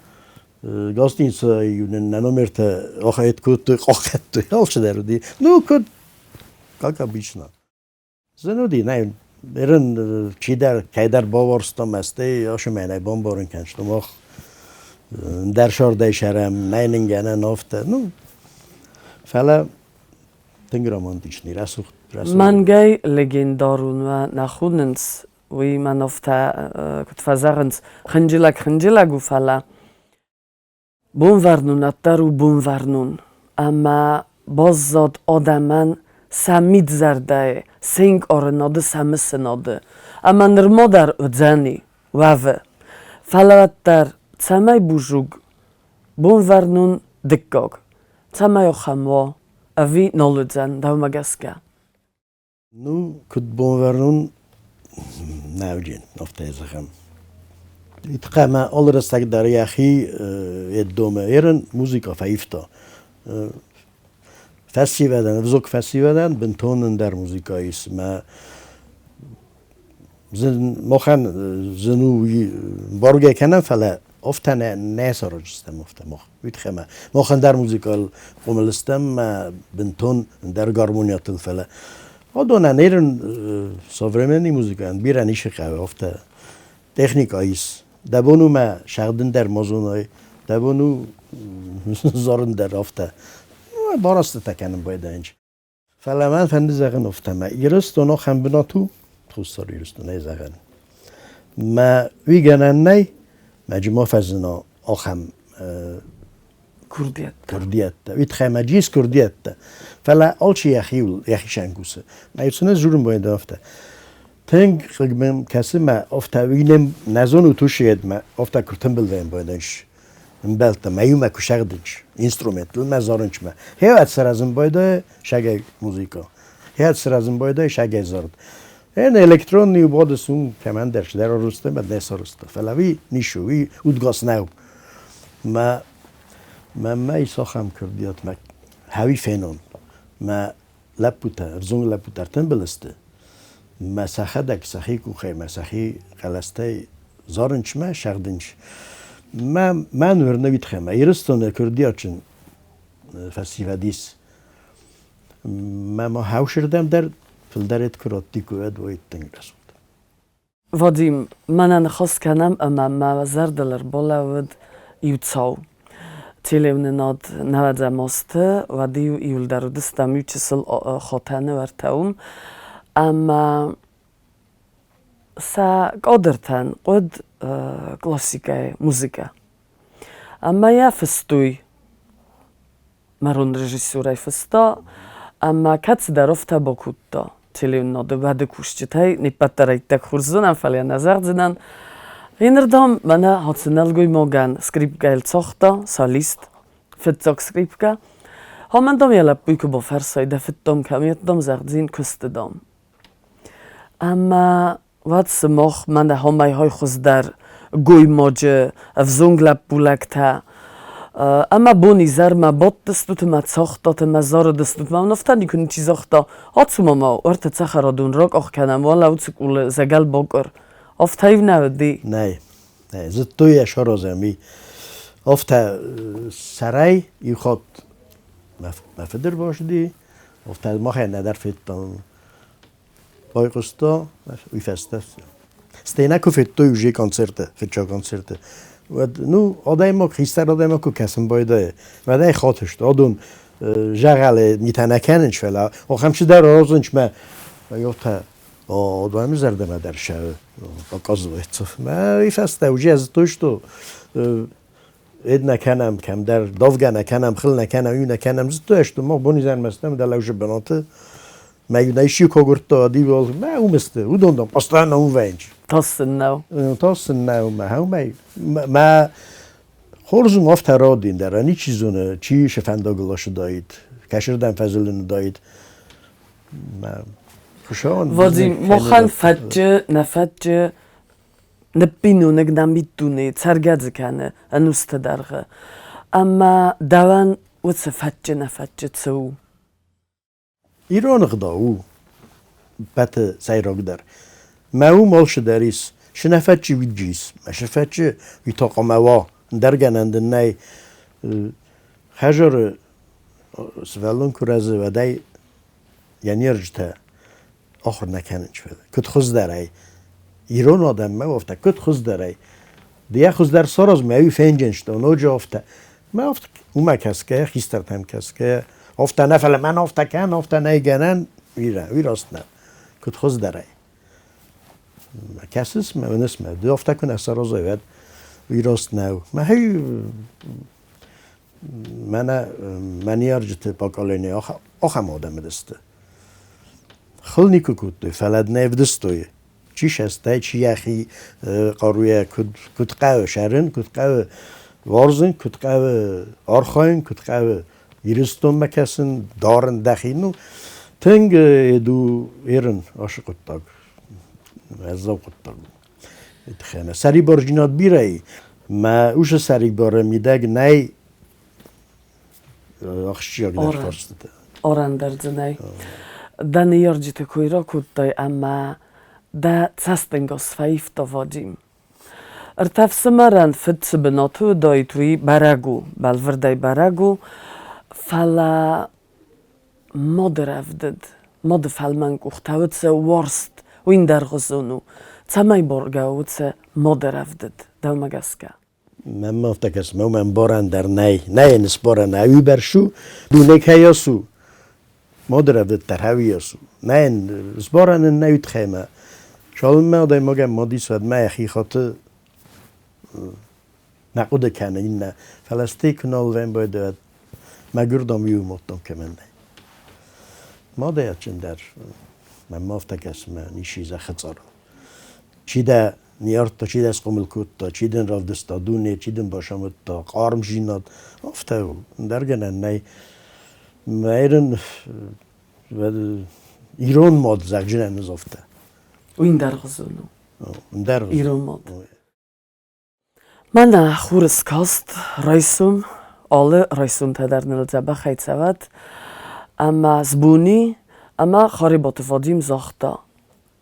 гостиницӕйы нын нӕ номертӕ охайд кодтой, къахӕдтой, алцыдӕр уыди. Ну, куыд, как обычно. Зын уыди, нӕ ерын чидӕр кӕйдӕр бавӕрстам, стӕй ӕсымӕнӕй бамбарын кӕн, что мах ӕндӕр сӕрдӕй сӕрӕм, нӕй нын гӕнӕн афтӕ. Ну, фӕлӕ тынг романтичный, рӕсугъд, рӕсугъд. Мӕнгӕй легендарон уӕ нӕ хонынц, уый мӕн афтӕ куыд фӕзӕгъынц, хынджылӕг хынджылӕг у, фӕлӕ Бонвӕрнон ӕддӕр у бонвӕрнон, ӕмӕ баззад адӕмӕн сӕ мидзӕрдӕйы, се нкъарынады, сӕ мысынады. Ӕмӕ нырма дӕр уыдзӕни, уӕвы. Фӕлӕ уӕддӕр цӕмӕй бузуг Бонвӕрнон дыккаг, цӕмӕй ахӕм уа, ӕви нал уыдзӕн, дӕумӕ гӕсгӕ? Ну, куыд бонвӕрнон нӕ уыди, афтӕ зӕгъӕм. Итхъӕмӕ алы рӕстӕг дӕр йӕхи йеддомӕ ерын музыкӕ фӕивта. Фӕсивӕдӕн, ӕвзог фӕсивӕдӕн бынтон ӕндӕр музыкӕ ис. Мӕ зын, махӕн зын у баргӕ кӕнӕм, фӕлӕ афтӕ нӕ, нӕ сараздзыстӕм афтӕ мах. Уый тыххӕй ма мах ӕндӕр музыкал хъомыл стӕм мӕ бынтон ӕндӕр гармониятыл, фӕлӕ адонӕн ерын современный музыкӕйӕн бирӕ ницы хъӕуы, афтӕ техникӕ ис. Дӕ бон у мӕ сӕгъдын дӕр ма зонай, дӕ бон у зарын дӕр афтӕ. Барастытӕ кӕнын байдайынч. Фӕлӕ мӕн фӕнды зӕгъын афтӕ, мӕ Ирыстон ахӕм бынат у, Хуссар Ирыстонӕй зӕгъӕн. Мӕ уый гӕнӕн нӕй, мӕ ма фӕзына ахӕм курдиӕттӕ. Курдиӕттӕ. Уый тыххӕй мӕ ис курдиӕттӕ. Фӕлӕ алчи йӕхиуыл йӕхицӕн кусы. Мӕ цы нӕ дзурын байдайы афтӕ. Тынг хъыг мӕм кӕсы мӕ афтӕ уый нӕ зонут уыцы мӕ афтӕ куы ртымбыл вӕййӕм байдайыс ӕмбӕлттӕ мӕ иумӕ куы сӕгъдынч инструментыл мӕ зарынчмӕ. Хеуӕт саразын байдайы сӕгӕй музыка. Хеуӕт саразын байдайы сӕгӕй зард. Эн электронный убоды сум кӕмӕндӕр чидӕр арызта, мӕ не сарызта. Фӕлӕ уый ницы, уый удгас нӕу. Мӕ мӕнмӕ ис ахӕм курдиат, мӕ хӕуи фенон. Мӕ лӕппутӕ, ӕвзонг лӕппутӕ ӕртымбыл сты. Мӕ сӕхӕдӕг сӕхи къухӕй, мӕ сӕхи хъӕлӕстӕй зарынч мӕ сӕгъдынч. Мӕ мӕн уырны уый тыххӕй, мӕ Ирыстоны курдиатджын фӕсивӕд ис. Мӕ ма хӕусырдӕм дӕр фылдӕр куы раттиккой, уӕд уый тынг рӕсугъд. Вадим, мӕнӕ ныхас кӕнӕм ӕмӕ мӕ зӕрдыл ӕрбалӕууыд иу цау. Телеуынынад нӕуӕдзӕм азты, уӕд-иу иуылдӕр уыдыстӕм иу чысыл хатӕны уӕртӕ уым. Ӕмӕ сӕ кадртӕн хъуыд классикӕйы музыкӕ. Ӕмӕ йӕ фыстой Марон режиссерӕй фыста, ӕмӕ кӕцыдӕр афтӕ бакодта телеуынынады уӕды кусджытӕй, не ппӕт дӕр иттӕг хорз зонӕм, фӕлӕ нӕ зӕгъдзынӕн. Енырдӕм мӕнӕ ацы нӕлгоймагӕн скрипкӕйыл цагъта, солист, фыццаг скрипкӕ. Амӕн, дам, йӕ лӕппуйы куы бафӕрсай, дӕ фыд, дам, кӕм ет, дам, зӕгъдзин, куысты, дам. Ӕмӕ уӕд сымах мӕнӕ хомӕй хуыздӕр гоймаджы ӕвзонг лӕппулӕгтӕ ӕмӕ бон-изӕрмӕ бадтыстут ӕмӕ цагътат ӕмӕ зарыдыстут. Мӕ афтӕ никуы ничи загъта, ацу ма уӕртӕ цӕхӕрадон ракъах кӕнӕм, уӕлӕ уыцы къулы зӕгӕл бакъуыр. Афтӕ-иу нӕ уыди? Нӕй, нӕй. Зыдтой йӕ саразӕм. Афтӕ сӕрӕй иу хатт мӕ фыд ӕрбацыди, афтӕ махӕн нӕдӕр федтам. Байхъуыста, уый фӕстӕ. Стӕй нӕ куы федтой уже концерты, фыццаг концерты, уӕд, ну, адӕймаг, хистӕр адӕймаг куы кӕсын байдайы, уӕд ӕй хатысты, адон зӕгъӕлы митӕ нӕ кӕнынц, фӕлӕ ахӕм цыдӕр аразынц мӕ афтӕ адӕмы зӕрдӕмӕ дӕр сӕ оказывается. Мӕ уый фӕстӕ уже зыдтой, что Эд нӕ кӕнӕм, кӕмдӕр давгӕ нӕ кӕнӕм, хыл нӕ кӕнӕм, иу нӕ кӕнӕм, зыдтой сты, мах бонизӕрмӕ стӕм, дӕлӕ уже бынаты. Мӕ иу нӕ исчи куы агуырдта, адивол, мӕ уым сты, уыдон дам постоянно уым вӕййынц. Тас сын нӕу. Тас сын нӕу, мӕ хӕумӕй. Мӕ хорз у, афтӕ радин дӕр, ничи зоны, чи сы фӕндагыл ащыдаид, кӕсырдӕм фӕзылын уыдаид. Мӕ хуыцауӕн Вадим, махӕн фӕтчы, нӕ фӕтчы Ныббиноныг нӕ миддунейы цӕргӕ дзы кӕны ӕнусты дӕргъы. Ӕмӕ дӕуӕн уыцы фӕтчы нӕ фӕтчы цы у? Ирон ӕгъдау у ппӕты сӕйрагдӕр. Мӕ уым алцыдӕр ис. Цы нӕ фӕтчы, уый ис. Мӕ цы фӕтчы, уый та хъуамӕ уа. Ӕндӕр гӕнӕн дын нӕй. Хӕдзары сывӕллон куы рӕзы, уӕд ӕй йӕ нерджытӕ ахуыр нӕ кӕнынц, фӕлӕ куыд хуыздӕрӕй ирон адӕммӕ афтӕ куыд хуыздӕрӕй ды йӕ хуыздӕр сараз мӕ уый фенджын сты ноджы афтӕ мӕ афтӕ уымӕ кӕсгӕйӕ хистӕртӕм кӕсгӕйӕ афтӕ нӕ фӕлӕ мӕн афтӕ кӕн афтӕ нӕй гӕнӕн уый раст нӕ куыд хуыздӕрӕй кӕсыс мӕ уыныс мӕ ды афтӕ куы нӕ саразай уӕд уый раст нӕу мӕхи мӕнӕ мӕ ныййарджыты поколение ахӕм адӕм уыдысты Хыл никуы кодтой, фӕлӕ нӕ ӕвдыстой, чи сӕстӕй, чи йӕхи хъаруйӕ куыд, куыд хъӕуы сӕрын, куыд хъӕуы уарзын, куыд хъӕуы архайын, куыд хъӕуы Ирыстонмӕ кӕсын, дарын дӕхи. Ну, тынг еду ерын ацы хъуыддаг, уӕззау хъуыддаг у. Тыххӕй сӕрибардзинад бирӕ и. Мӕ уыцы сӕрибары мидӕг нӕй ахсджиагдӕр фарстытӕ. Орӕндӕрдзынӕй. Дӕ ныййарджыты кой ракодтай ӕмӕ дӕ цӕстӕнгас фӕивта, Вадим. Ӕртӕ фсымӕрӕн фыд цы бынаты уыдаид, уый бӕрӕг у, бӕлвырдӕй бӕрӕг у, фӕлӕ мады рӕвдыд, мады фӕлмӕн къухтӕ уыд сӕ уарзт, уый ӕндӕргъуызон у. Цӕмӕй баргӕ уыд сӕ мады рӕвдыд, дӕумӕ гӕсгӕ? Мӕнмӕ афтӕ кӕсы, мӕ ӕмбарӕн дӕр нӕй. Нӕй ын сбарӕн, ӕви бӕрсу, дуне кӕй у, мады рӕвдыд дӕр ӕви у. Нӕй ын сбарӕн ын нӕй тыххӕй Цалынмӕ адӕймагӕн мад ис, уӕдмӕ йӕхи хаты нӕ хъуыды кӕны иннӕ. Фӕлӕ стӕй куы нал вӕййы, уӕд мӕгуырдӕм иу модтон кӕмӕн нӕй. Мадӕй адджындӕр мӕнмӕ афтӕ кӕсы, мӕ ничи зӕххы цъарыл. Чи дӕ ниардта, чи дӕ схъомыл кодта, чи дын равдыста дуне, чи дын басамыдта хъармдзинад, афтӕ у. Ӕндӕр гӕнӕн нӕй. Мӕ ирон мад зӕгъджынӕн ыз афтӕ. Уый ӕндӕргъуызон у. Ӕндӕргъуызон. Ирон мад. Мӕнӕ хуры скаст райсом, алы райсомтӕ дӕр ныл дзӕбӕхӕй цӕуӕд. Ӕмӕ сбони ӕмӕ Харебаты Вадим загъта,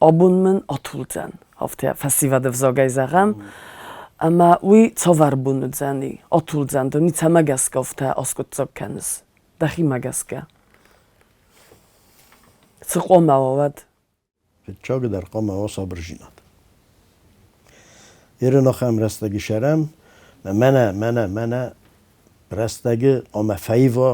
абон мын атулдзӕн, афтӕ фӕсивӕды взагӕй зӕгъӕм. Ӕмӕ уый цавӕр бон уыдзӕни? Атулдзӕн дын, цӕмӕ гӕсгӕ афтӕ аскъуыддзаг кӕныс? Дӕхимӕ гӕсгӕ. Цы хъуамӕ уа уӕд? Фыццагдӕр хъуамӕ уа сабырдзинад. Иры ахӕм рӕстӕги сӕрӕм, мӕнӕ, мӕнӕ, мӕнӕ рӕстӕги хъуамӕ фӕива,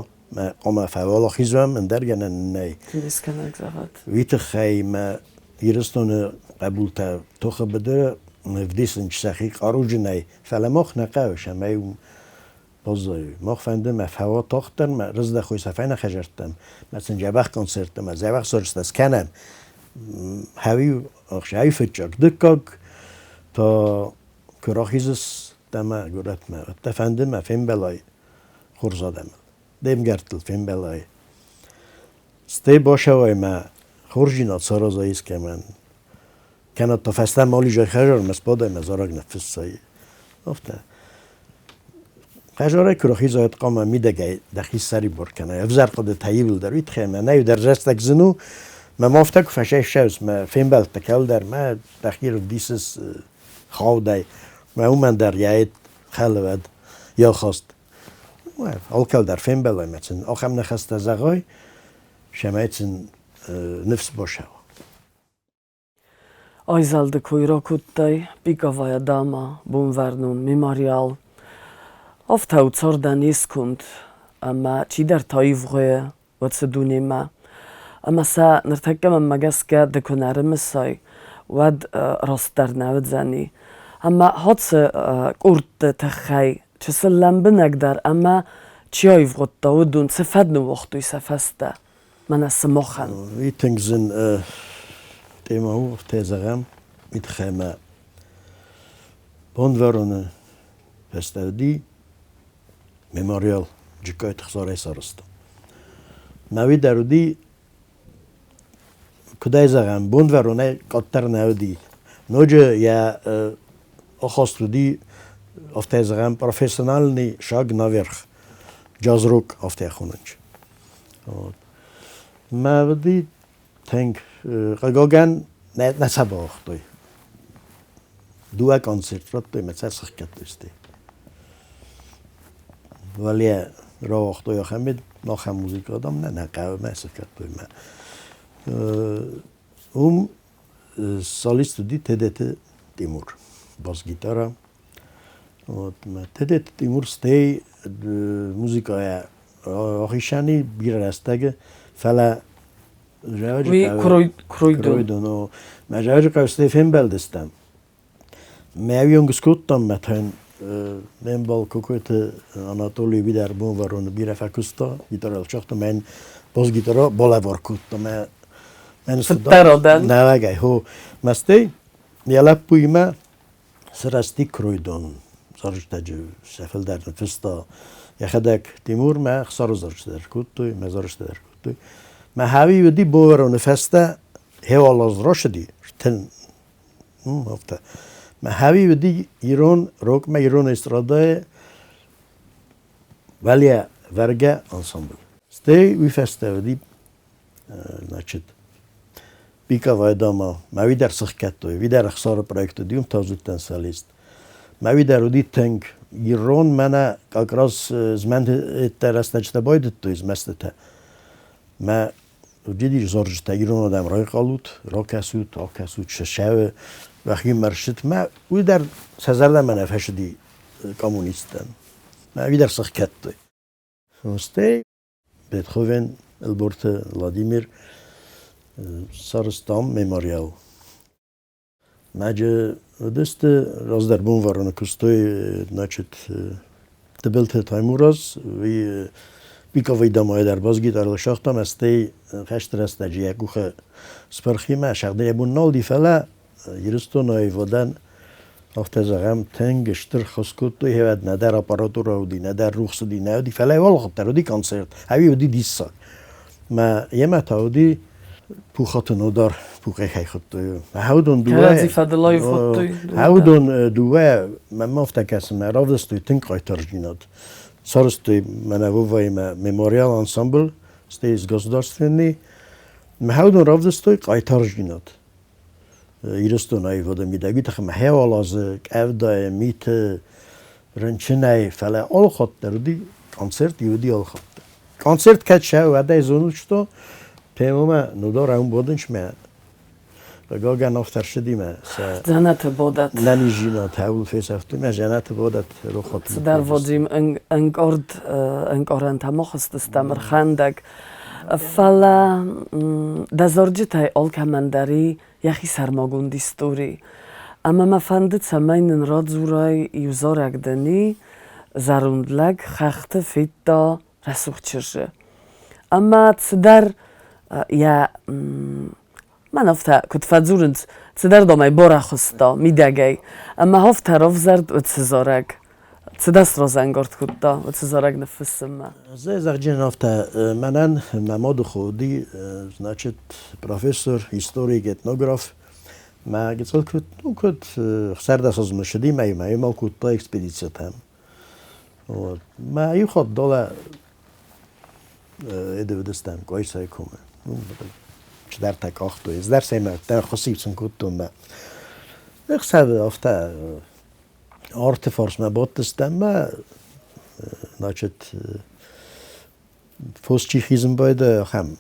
хъуамӕ фӕуӕлахиз уӕм, ӕндӕр гӕнӕн нӕй. Дунескӕнӕг зӕгъӕд. Уый тыххӕй мӕ Ирыстоны хъӕбултӕ тохы быдыры ӕвдисынц сӕхи хъаруджынӕй, фӕлӕ мах нӕ хъӕуы, цӕмӕй баззайой. Мах фӕнды мӕ фӕуа тагъддӕр, мӕ рыздӕхой сӕ фӕйнӕ хӕдзӕрттӕм, мӕ сын дзӕбӕх концерттӕ, мӕ дзӕбӕх зарджытӕ скӕнӕм. Хӕви ӕхсӕви фыццаг, дыккаг та куы рахизыс дӕмӕ горӕтмӕ, уӕд фӕнды мӕ фембӕлай хорз адӕмыл, де мгӕрттыл фембӕлай. Стӕй бацӕуай мӕ хорздзинад саразай искӕмӕн, кӕнӕ та фӕстӕмӕ ализай хӕдзармӕ сбадай мӕ зарӕг ныффыссай. Афтӕ. Хӕдзарӕй куы рахизай, хъуамӕ мидӕгӕй дӕхи ссӕрибар кӕнай. Ӕвзӕр хъуыдытӕ иуылдӕр уый тыххӕй мӕ нӕ дӕр рӕстӕг зын у. Мӕ ма афтӕ куы фӕсайсӕус, мӕ фембӕлдтӕ кӕуылдӕр, мӕ дӕхи рывдисыс хаудӕй. Мӕ уымӕн дӕр йӕ хӕлывӕд, йӕ хаст. Алкӕл дӕр фембӕлай мӕ сын ахӕм ныхӕстӕ зӕгъай, цӕмӕй сын ныфс бацӕуа. Айзӕлды кой ракодтай Пиковая дама, Бонвӕрнон, Мемориал. Афтӕ у цардӕн йе сконд, ӕмӕ чидӕртӕ ивгъуыйы уыцы дунемӕ. Ӕмӕ сӕ ныртӕккӕ мӕнмӕ гӕсгӕ ды куы нӕ ӕрымысай, уӕд растдӕр нӕ уыдзӕни. Ӕмӕ хӕцы къордты тыххӕй чысыл лӕмбынӕгдӕр ӕмӕ чи аивгъуыдта, уыдон цы фӕд ныууагътой сӕ фӕстӕ? Мӕнӕ сымахӕн. Уый тынг зын темӕ у, афтӕ зӕгъӕм, уый тыххӕй мӕ Бонвӕроны фӕстӕ уыди мемориал Джыккайты Хсарӕй сарӕзта. Мӕ уый дӕр уыди, куыдӕй зӕгъӕм, Бонвӕронӕй къаддӕр нӕ уыди. Ноджы йӕ ахаст уыди, афтӕ зӕгъӕм, профессиональный шаг наверх, джаз-рок афтӕ хонынц. Мӕ уыди тынг хъыгагӕн нӕ сӕ бауагътой. Дыууӕ концерт радтой мӕ сӕ сыхгӕдтой стӕй. Вале рауагътой ахӕм ахӕм музыкӕ адӕм нӕ нӕ хъӕуы мӕ сыхгӕдтой мӕ. Уым солист уыди Тедеты Тимур, бас-гитара. Вот, Тедеты Тимур стӕй музыкӕйӕ ахицӕни бирӕ рӕстӕг, фӕлӕ Уый Кройдон. Мӕ Зӕуджыхъӕуы стӕй фембӕлдыстӕм. Мӕ уыйонг скодтам, мӕ та ме мбал Кокойты Анатолий Видар Бонвӕроны бирӕ фӕкуыста, гитарӕйыл цагъта, мӕн бас-гитара балӕвар кодта. Мӕ Фыддӕр Нӕуӕгӕй, хо. Мӕ стӕй йӕ лӕппуимӕ сырӕзти Кройдон зарджытӕджы сӕ фылдӕр ныффыста. Йӕхӕдӕг Тимур мӕ Ӕхсары зарджытӕ дӕр кодтой, мӕ зарджытӕ дӕр кодтой. Мӕ хӕви уыди Бовӕроны фӕстӕ хеуал рацыди, тын афтӕ. Мӕ хӕви уыди ирон рокмӕ, ирон эстрадӕйы вӕлйӕ вӕргӕ ансамбль. Стӕй уый фӕстӕ уыди, значит, Пиковая дама, мӕ уый дӕр сыхгӕдтой, уый дӕр Ӕхсары проект уыди, уым та уыдтӕн солист. Мӕ уый дӕр уыди тынг ирон, мӕнӕ как раз змӕнтытӕ рӕстӕджытӕ байдыдтой, змӕстытӕ. Мӕ уыди зарджытӕ ирон адӕм райхъалут, ракӕсут, акӕсут, сӕ уӕхимӕ рсыд. Мӕ уый дӕр сӕ зӕрдӕмӕ нӕ фӕцыди коммунисттӕн. Мӕ уый дӕр сыхгӕдтой. Стӕй Бетховен, Ӕлборты Владимир сарӕзтам мемориал. Мӕджы уыдысты раздӕр Бонвӕроны куыстой, значит, Тыбылты Таймураз, уый пиковый домайы дӕр бас-гитарыл сагътам, стӕй хӕсты рӕстӕджы йӕ къухы спырхимӕ сагъды йӕ бон нал уыди, фӕлӕ Ирыстоны аивадӕн, афтӕ зӕгъӕм, тынг стыр ххуыс кодтой, хевӕд нӕдӕр аппаратурӕ уыди, нӕдӕр рухс уыди, нӕ уыди, фӕлӕ уалгъуыд дӕр уыди концерт, ӕви уыди диссаг. Мӕ йемӕ та уыди Пухаты Нодар Пухӕй хуыдтой. Уыдон дыууӕ Кӕрӕдзи фӕдыл аивгъуыдтой. Уыдон дыууӕ мӕнмӕ афтӕ кӕсы, мӕ равдыстой тынг хъайтарджинад. Сарӕзтой мӕнӕ Воваимӕ мемориал ансамбль, стӕй с государственный. Мӕ уыдон равдыстой хъайтарджинад. Ирыстоны аивады мидӕг уый тыххӕй мӕ хӕуал азы къӕвдайы, миты, рынчынӕй, фӕлӕ алы хатт дӕр уыди концерт, уыди алы хатт дӕр. Концерт кӕд сӕ уӕдӕй зонут, что темӕмӕ нудар ӕмбодынчмӕ Гоган ӕфтӕрсыди мӕ сӕ Дзӕнӕты бодат. Нӕниздзинад хӕуыл фесӕфтой мӕ дзӕнӕты бодат рохуат. Цыдӕр Вадим ӕнкъард ӕнкъарӕнтӕ ма хызтыстӕм ӕрхӕндӕг. Фӕлӕ дӕ зарджытӕй алкӕмӕн дӕр и йӕхи сӕрмагонд истори. Ӕмӕ мӕ фӕнды, цӕмӕй нын радзурай иу зарӕг дын и, зӕронд лӕг хӕхты федта рӕсугъд чызджы. Ӕмӕ цыдӕр йӕ мӕн афтӕ куыд фӕдзурынц, цыдӕр домӕй борӕхуыста мидӕгӕй. Ӕмӕ афтӕ равзӕрд уыцы зарӕг. Цыдӕр сразӕнгард кодта уыцы зарӕг ныффыссынмӕ. Зӕгъджын афтӕ, мӕнӕн мӕ мады хо уыди, значит, профессор, историк, этнограф. Мӕ гыццыл куыд, ну, куыд 16 азмӕ ссыди мӕ мӕ кодта экспедицитӕм. Вот. Мӕ иу хатт долӕ Эдывыдыстӕм Къойсайы комы. Чидӕртӕ къахтой. Ӕз дӕр семӕ хуысиу сын кодтон мӕ. Ӕхсӕвы афтӕ арты фарсмӕ бадтыстӕм мӕ, значит, фос чи хизын байдайы, ахӕм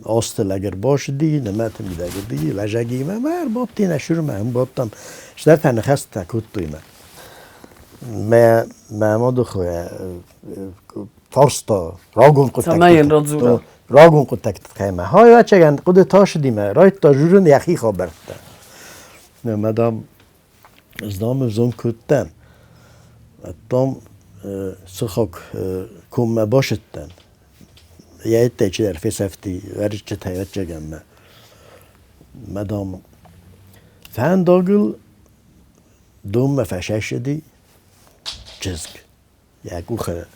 азты лӕг ӕрбацыди, нымӕты мидӕг уыди, лӕзӕгимӕ мӕ ӕрбадти нӕ сюрмӕ, ӕм бадтам. Чидӕртӕ ныхӕстӕ кодтой мӕ. Мӕ мӕ мады хойӕ фарста рагон хъуыддӕгты рагон хъуыддӕгты тыххӕй мӕ. Хай ӕцӕгӕн хъуыды тасыди мӕ, райдыдта журын йӕхи хабӕрттӕ. Мӕ дам, знам ӕвзонг кодтӕн. Там сыхаг коммӕ бацыдтӕн. Йӕ ӕдде чидӕр фесӕфти уӕрыччытӕй ӕцӕгӕнмӕ. Мӕ дам, фӕндагыл донмӕ фӕсӕссыди чызг. Йӕ къухы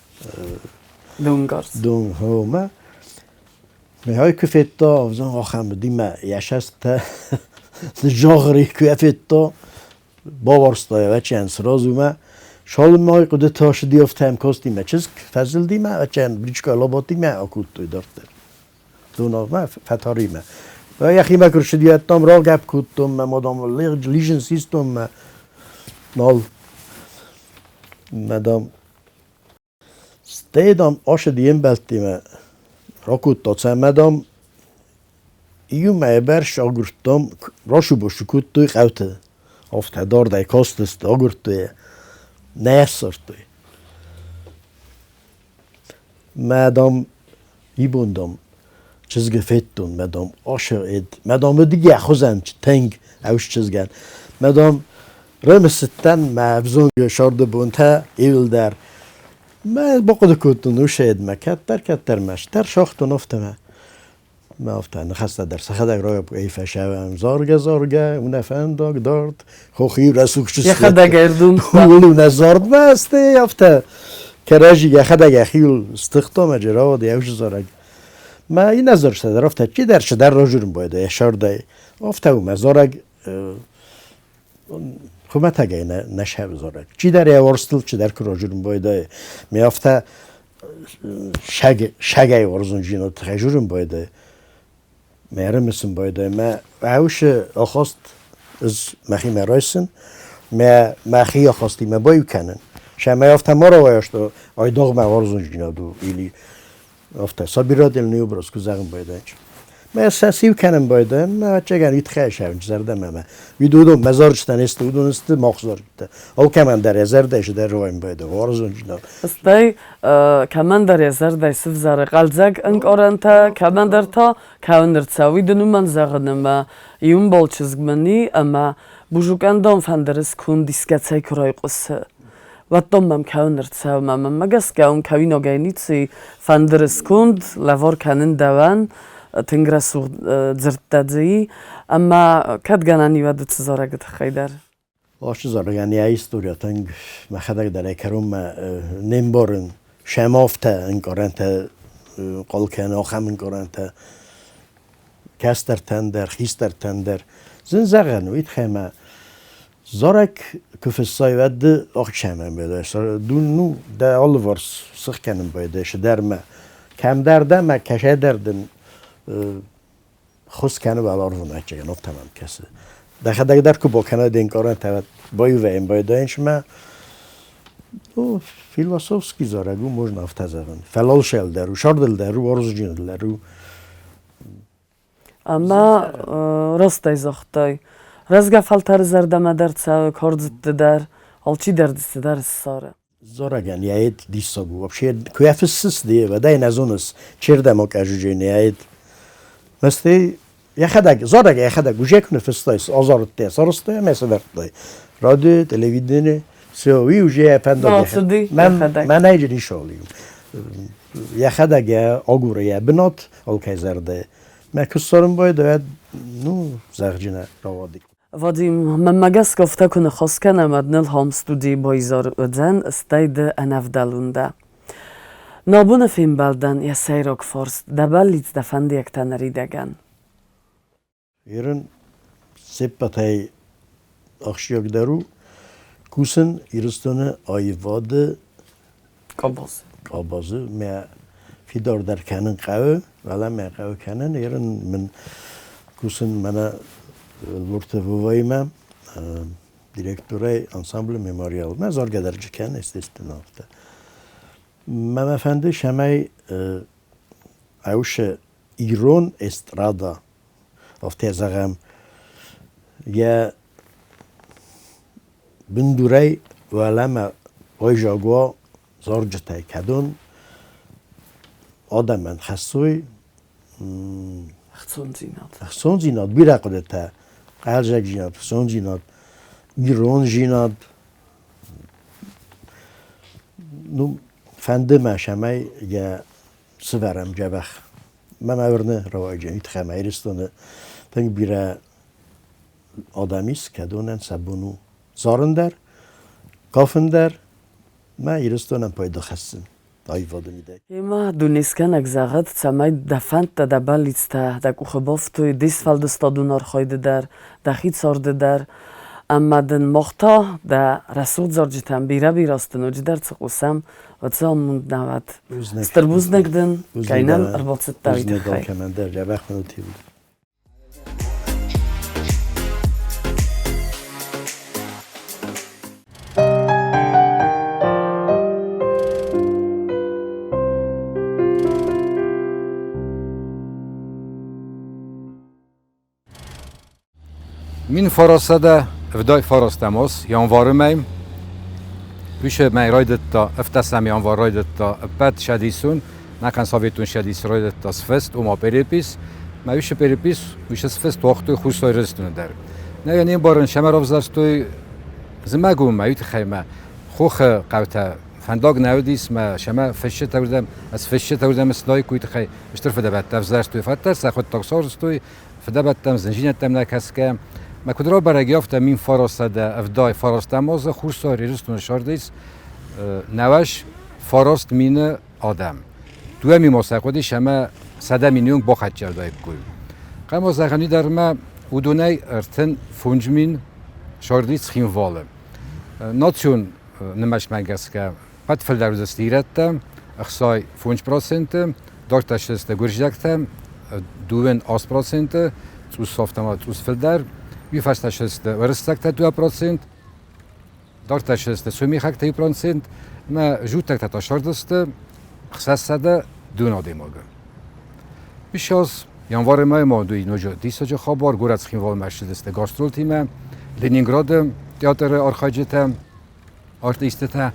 Донгарз. Дон хомӕ. Михай куы федта, ӕвзонг ахӕм уыди мӕ йӕ сӕстӕ ныззагъыр куы федта, бавӕрста йӕ ӕвӕццӕгӕн сразу мӕ. Цалынмӕ хъуыдытӕ ссыди, афтӕ йӕм касти мӕ чызг, фӕзылди мӕ, ӕвӕццӕгӕн бричкӕйы лабадти мӕ акодтой дарддӕр. Донагмӕ, фӕтаримӕ. Йӕхимӕ куы рцыди, ӕддӕм рагӕпп кодтон мӕ мадам лизын систон мӕ нал. Мадам Стӕй, дам, ацыд йе мбӕлттимӕ, ракодта сӕ ӕмӕ, дам, иумӕ бӕрц агуырдтам, расу-басу кодтой хъӕуты. Афтӕ дардӕй кастысты, агуырдтой йӕ, нӕ йӕ ссардтой. Мӕ, дам, ибон, дам, чызгы федтон, мӕ, дам, асы мӕ, дам, уыди хуызӕн тынг ӕвз чызгӕн. Мӕ, дам, Рымысыдтӕн мӕ ӕвзонг сӕрды бонтӕ иуылдӕр. Мӕ бахъуыды кодтон усӕйдмӕ, кӕддӕр-кӕддӕр мӕ стӕр сагътон афтӕмӕ. Мӕ афтӕ ныхӕстӕ дӕр сӕхӕдӕг рагӕй фӕсӕвӕм. Заргӕ-заргӕ, уынӕ фӕндаг дард, хохи рӕсугъд Йӕхӕдӕг ӕрдумдта. Уыл нӕ зардмӕ стӕй афтӕ кӕрӕдзи йӕхӕдӕг йӕхиуыл стыхта мӕ джерауад йӕ зарӕг. Мӕ иннӕ зарджытӕ дӕр афтӕ чидӕр чидӕр разурын байдайы сӕрдӕй. Афтӕ у мӕ зарӕг хуымӕтӕгӕй нӕ сӕвзӕрӕг. Чидӕр йӕ уарзтыл, чидӕр куы разурын байдайы. Ме афтӕ сагӕй уарзондзинады тыххӕй журын байдайы. Мӕ ӕрымысын байдайы. Мӕ ӕусы ахаст ӕз мӕхимӕ райсын, мӕ мӕхи ахастимӕ баиу кӕнын. Сӕмӕй афтӕ ма рауайа, что айдагъ мӕ уарзондзинад у или афтӕ собирательный образ куы зӕгъын байдайынц. Мӕ сӕ сиу кӕнын байдайын, мӕ ӕцӕгӕн уый тыххӕй сӕвынц зӕрдӕмӕ мӕ. Уыдон мӕ зарджытӕ не сты, уыдон сты мах зарджытӕ. Алкӕмӕн дӕр йӕ зӕрдӕ сыдӕр руайын байдайы, уарзондзинад. Стӕй кӕмӕндӕр йӕ зӕрдӕ сывзары хъӕлдзӕг ӕнкъарӕнтӕ, кӕмӕндӕр та кӕуын ӕрцӕуы. Уый дын уымӕн зӕгъын ӕмӕ иу ӕмбал чызг мын и, ӕмӕ Бужукъӕн фӕндыры сконд искӕцӕй куы райхъуысы, Уӕддон мӕм кӕуын ӕрцӕуы, мӕ мӕнмӕ гӕсгӕ уым кӕуинагӕй ницы и. Фӕндыры сконд лӕвар кӕнын дӕуӕн, тынг рӕсугъд дзырдтӕ дзы и, ӕмӕ кӕд гӕнӕн и, уӕд уыцы зарӕгы тыххӕй дӕр. Ацы зарӕгӕн йӕ история тынг мӕхӕдӕг дӕр ӕй кӕронмӕ не мбарын. Сӕм афтӕ ӕнкъарӕнтӕ хъал кӕны, ахӕм ӕнкъарӕнтӕ. Кӕстӕртӕн дӕр, хистӕртӕн дӕр. Зын зӕгъӕн у, уый мӕ зарӕг куы фыссай, уӕд ды ӕхсӕнӕн байдайыс. Ну, дӕ алыварс сых кӕнын байдайыс дӕр мӕ. Кӕмдӕр дӕ мӕ кӕсӕдӕр дын ххуыс кӕны уӕларвон ӕцӕгӕн, афтӕ мӕм кӕсы. Дӕхӕдӕг дӕр куы бакӕнай де нкъарӕнтӕ, уӕд баивӕйын байдайынц мӕ ну, философский зарӕг у, можно афтӕ зӕгъын. Фӕлалсӕл дӕр у, сардыл дӕр у, уарзджыныл дӕр у. Ӕмӕ рӕстӕй загътай, рӕзгӕ фӕлтӕры зӕрдӕмӕ дӕр цӕуы, кардзыдты дӕр, алчидӕр дзы цыдӕр ссары. Зарӕгӕн йӕ диссаг у. Вообще, куы йӕ фыссыс, ды уӕдӕй нӕ зоныс, чердӕм акӕсыджы йӕ Мӕстӕй йӕхӕдӕг, зарӕг йӕхӕдӕг уже куы ныффыстай, азарыдтай, сарызтай ӕмӕ сӕвӕрдтай. Радио, телевидение, все, уый уже йӕ фӕндаг. Бацыди йӕхӕдӕг. Мӕнӕй же ничал Йӕхӕдӕг йӕ агуры йӕ бынат алкӕй зӕрдӕйы. Мӕ куы ссарын байдайӕд, ну, зӕгъджынӕ рауади. Вадим, мӕнмӕ гӕсгӕ афтӕ куы ныхас кӕнӕм, уӕд ныл хом-студийы баизӕр уыдзӕн, стӕй ды ӕнӕвдӕлон дӕ. Нӕ абоны фембӕлдӕн йӕ сӕйраг фарст дӕ бӕллиц дӕ фӕндиӕгтӕ ныридӕгӕн. Ирын се ппӕтӕй ахсджиагдӕр у кусын Ирыстоны аивады къабазы. Къабазы мӕ фидардӕр кӕнын хъӕуы, фӕлӕ мӕ хъӕуы кӕнын. Ирын мын кусын мӕнӕ Лурты Воваимӕ, директорӕй ансамблы «Мемориал». Мӕ заргӕ дӕр кӕны, естественно, афтӕ. Мӕ фӕнды, цӕмӕй ӕвшы ирон эстрада, афтӕ зӕгъӕм, йӕ бындурӕй уӕлӕмӕ байзаг уа зарджытӕй, кӕдон адӕмӕн хӕссой ӕхцондзинад. Ӕхцондзинад, бирӕ хъуыдытӕ, хъӕлдзӕгдзинад, ӕхцондзинад, ирондзинад. Ну, фӕнды мӕ, цӕмӕй йӕ сывӕрӕм дзӕбӕх. Мӕ мӕ уырны рауайдзӕн, тыххӕй ма Ирыстоны тынг бирӕ адӕм ис, кӕдонӕн сӕ бон у зарын дӕр, кафын дӕр, мӕ Ирыстонӕн пайда хӕссын аивады мидӕг. Ӕмӕ дунескӕнӕг зӕгъӕд, цӕмӕй дӕ фӕндтӕ, дӕ бӕллицтӕ дӕ къухы бафтой де сфӕлдыстадон архайды дӕр, дӕхи царды дӕр. Ӕмӕ дын мах та дӕ рӕсугъд зарджытӕм бирӕ-бирӕ азты ноджыдӕр цы хъусӕм, уыцы амонд нӕ уӕд. Стыр бузныг дын, кӕй нӕм ӕрбацыдтӕ, уый тыххӕй. Алкӕмӕн дӕр дзӕбӕх мын Мин фарасада вдай фарастamos январы мӕй. Уьше мӕй райдыдта, ӕвддӕсӕм январ райдыдта ӕппӕт шӕдисон, нӕхъӕн советон шӕдис райдыдта сфыст, ома перепись. Мӕ уьше перепись, уьше сфыст уагътой Хуссар Ирыстоны дӕр. Нӕ йӕ не мбарын, сӕмӕ равзӕрстой зымӕгонмӕ, уый тыххӕй мӕ хохы хъӕутӕ фӕндаг нӕ уыдис, мӕ сӕмӕ фысджытӕ уырдӕм, ӕз фысджытӕ уырдӕм сдайкой тыххӕй стыр фыдӕбӕттӕ ӕвзӕрстой, фӕддӕр сӕ хъуыддаг сарӕзтой, фыдӕбӕттӕм, зындзинӕдтӕм нӕ кӕсгӕ. Мӕ куыд рабӕрӕг, афтӕ 1979 азы Хуссар Ирыстоны сардис 99 000 адӕм. Дыууӕ мин сӕ хъуыдис ӕмӕ 100 000 онг бахӕццӕ уыдаиккой. Хъӕмӕ зӕгъӕн дӕр ма уыдонӕй 35 000 сардис Цхинвалы. Национ нымӕцмӕ гӕсгӕ Пӕт фылдӕр уыдзысты ирӕттӕ, 65%, дарддӕр ссыдысты гуырдзиӕгтӕ, 28%, цъус афтӕ цъус фылдӕр, уый фӕстӕ ссыдысты уырыссӕгтӕ 2%, дарддӕр ссыдысты сомихӕгтӕ 1% ӕмӕ жуттӕгтӕ та сӕрдысты 602 адӕймагы. Ссӕдз январы мӕйы ма уыд ноджы диссаджы хабар, горӕт Цхинвалмӕ ссыдысты гастролтимӕ, Ленинграды театры архайджытӕ, артисттӕ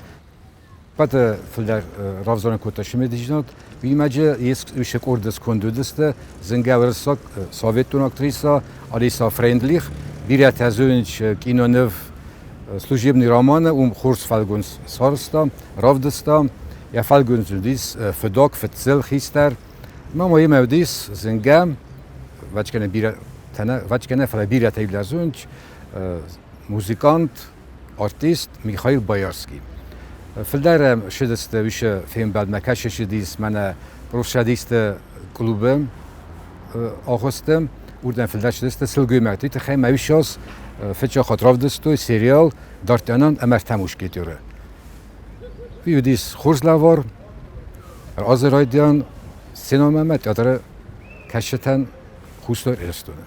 пӕты фылдӕр равзарын кодта цымыдисдзинад. Уыимӕ ис къорды сконд уыдысты зынгӕ уырыссаг советон актриса Алиса Френдлих, бирӕтӕ зонынц киноныв «Служебный роман»-ы, уым хорз фӕлгонц сарӕзта, равдыста. Йӕ фӕлгонц уыдис фыдок, фыдцыл хистӕр. Ӕмӕ ма йемӕ уыдис зынгӕ, вӕчкӕнӕ бирӕ, вӕчкӕнӕ, фӕлӕ бирӕтӕ зонынц, музыкант, артист Михаил Боярский. Фылдӕр ссыдысты уыцы фембӕлдмӕ, кӕцы ссыдис мӕнӕ профсӕдисты клубы. агъуысты, уырдӕм фылдӕр цыдысты сылгоймӕгты тыххӕй ӕмӕ уый ссӕдз фыццаг хатт равдыстой сериал Д'Артаньян ӕмӕ ӕртӕ мушкетеры. Уый уыдис хорз лӕвар, азы райдиан сценӕмӕ ӕмӕ театры кӕсджытӕн Хуссар Ирыстоны.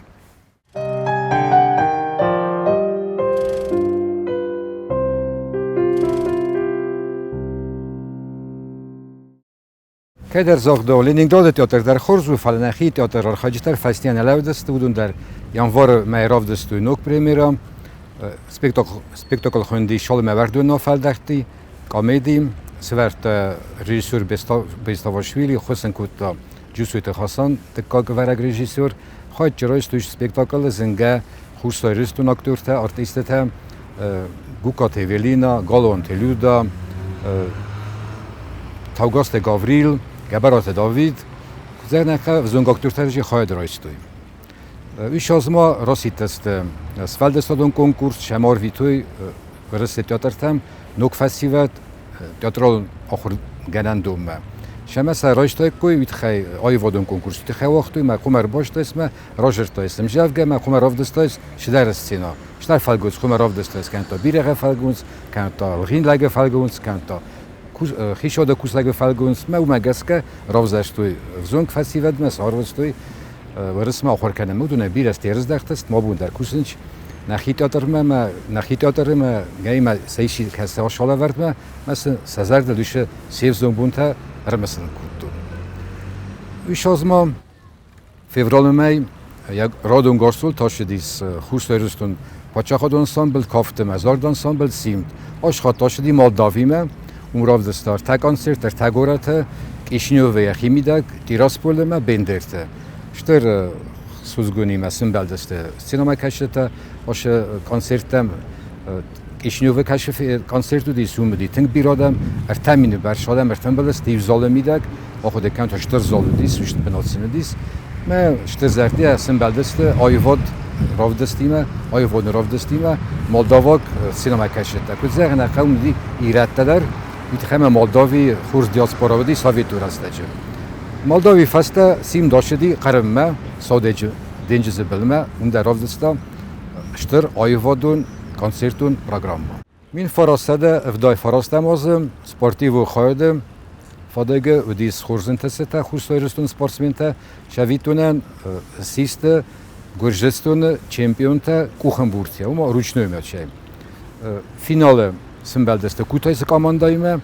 Кӕддӕр загъдӕуы, Ленинграды театр дӕр хорз у, фӕлӕ нӕхи театры архайджытӕ фӕстийӕ нӕ лӕудзысты, уыдон дӕр январы мӕйы равдыстой ног премьерӕ. Спектакль хуынди «Шалымӕ уӕрдон афӕлдӕхти», комеди. Сӕвӕрдта режиссер Беставашвили, хуысын кодта Джусойты Хасан, дыккаг ӕвӕрӕг режиссер. Хайджы райстой спектаклы зынгӕ Хуссар Ирыстон актертӕ, артисттӕ Гукаты Эвелина, Галуанты Люда, Таугазты Гаврил, Гӕбӕраты Давид. Зӕгънӕ взонг актертӕ же хайад райстой. Уый азмӕ расидтысты сфӕлдыстадон конкурс, сӕм арвитой Уӕрӕсейы театртӕм ног фӕсивӕд театралон ахуыргӕнӕндонмӕ. Сӕмӕ сӕ райстаиккой, уый тыххӕй аивадон конкурсы тыххӕй уагътой, мӕ хъуымӕ ӕрбастайс мӕ, разырдтайс ӕмзӕвгӕ, мӕ хъуымӕ равдыстайс чидӕр сцена. Чидӕр фӕлгонц хъуымӕ равдыстайс, кӕнӕ та бирӕгъы фӕлгонц, кӕнӕ та лгъин лӕгы фӕлгонц, кӕнӕ та хицауады кусӕгы фӕлгонц. Мӕ уымӕ гӕсгӕ равзӕрстой ӕвзонг фӕсивӕдмӕ, сӕ арвыстой Уырысмӕ ахуыр кӕнӕм, уыдонӕй бирӕ стерыздӕхтыст, ма бон дӕр кусынц. Нӕхи театрмӕ мӕ нӕхи театры мӕ гӕймӕ сӕ исчи кӕсы асалӕвӕрдмӕ, мӕ сын сӕ зӕрдыл уыцы се взонг бонтӕ ӕрымысын кодтон. Уый азмӕ февралы мӕй йӕ радон гастрол тасыдис Хуссар Ирыстон паддзахадон ансамбль кафты мӕ зард ансамбль Симд. Ас хатт ацыди Молдавимӕ, уым равдыста ӕртӕ концерт ӕртӕ горӕты, Кишиневы йӕхи мидӕг, Тирасполы ӕмӕ Бендерты. Стыр судзгунимӕ сымбӕлдысты сценӕмӕ кӕсджытӕ ацы концерттӕм. Кишиневы концерт уыдис, уым уыди тынг бирӕ адӕм, 3000 бӕрц адӕм ӕртӕмбӕлдысты иу залы мидӕг. Ахъуыды кӕнут, стыр зал уыдис, бынат сын уыдис. Мӕ стыр зӕрдӕ сымбӕлдысты аивад равдыстимӕ, аивадон равдыстимӕ молдаваг сценӕмӕ кӕсджытӕ. Куыд зӕгъын ӕй хъӕуы, уыди ирӕттӕ дӕр, уый тыххӕй ӕмӕ Молдавийы хорз диаспора уыди советон рӕстӕджы. Молдавийы фӕстӕ Симд ацыди Хъырыммӕ, Саудеджы денджызы былмӕ, уым дӕр равдыста стыр аивадон концертон программӕ. 1979 азы спортивон хайады фадыгы уыдис хорз ӕнтыстытӕ Хуссар Ирыстоны спортсментӕ. Цӕвиттонӕн систы Гуырдзыстоны чемпионтӕ къухӕмбурдтӕ, ома ручной мячӕй. Финалы сымбӕлдысты Кутайсы командӕимӕ,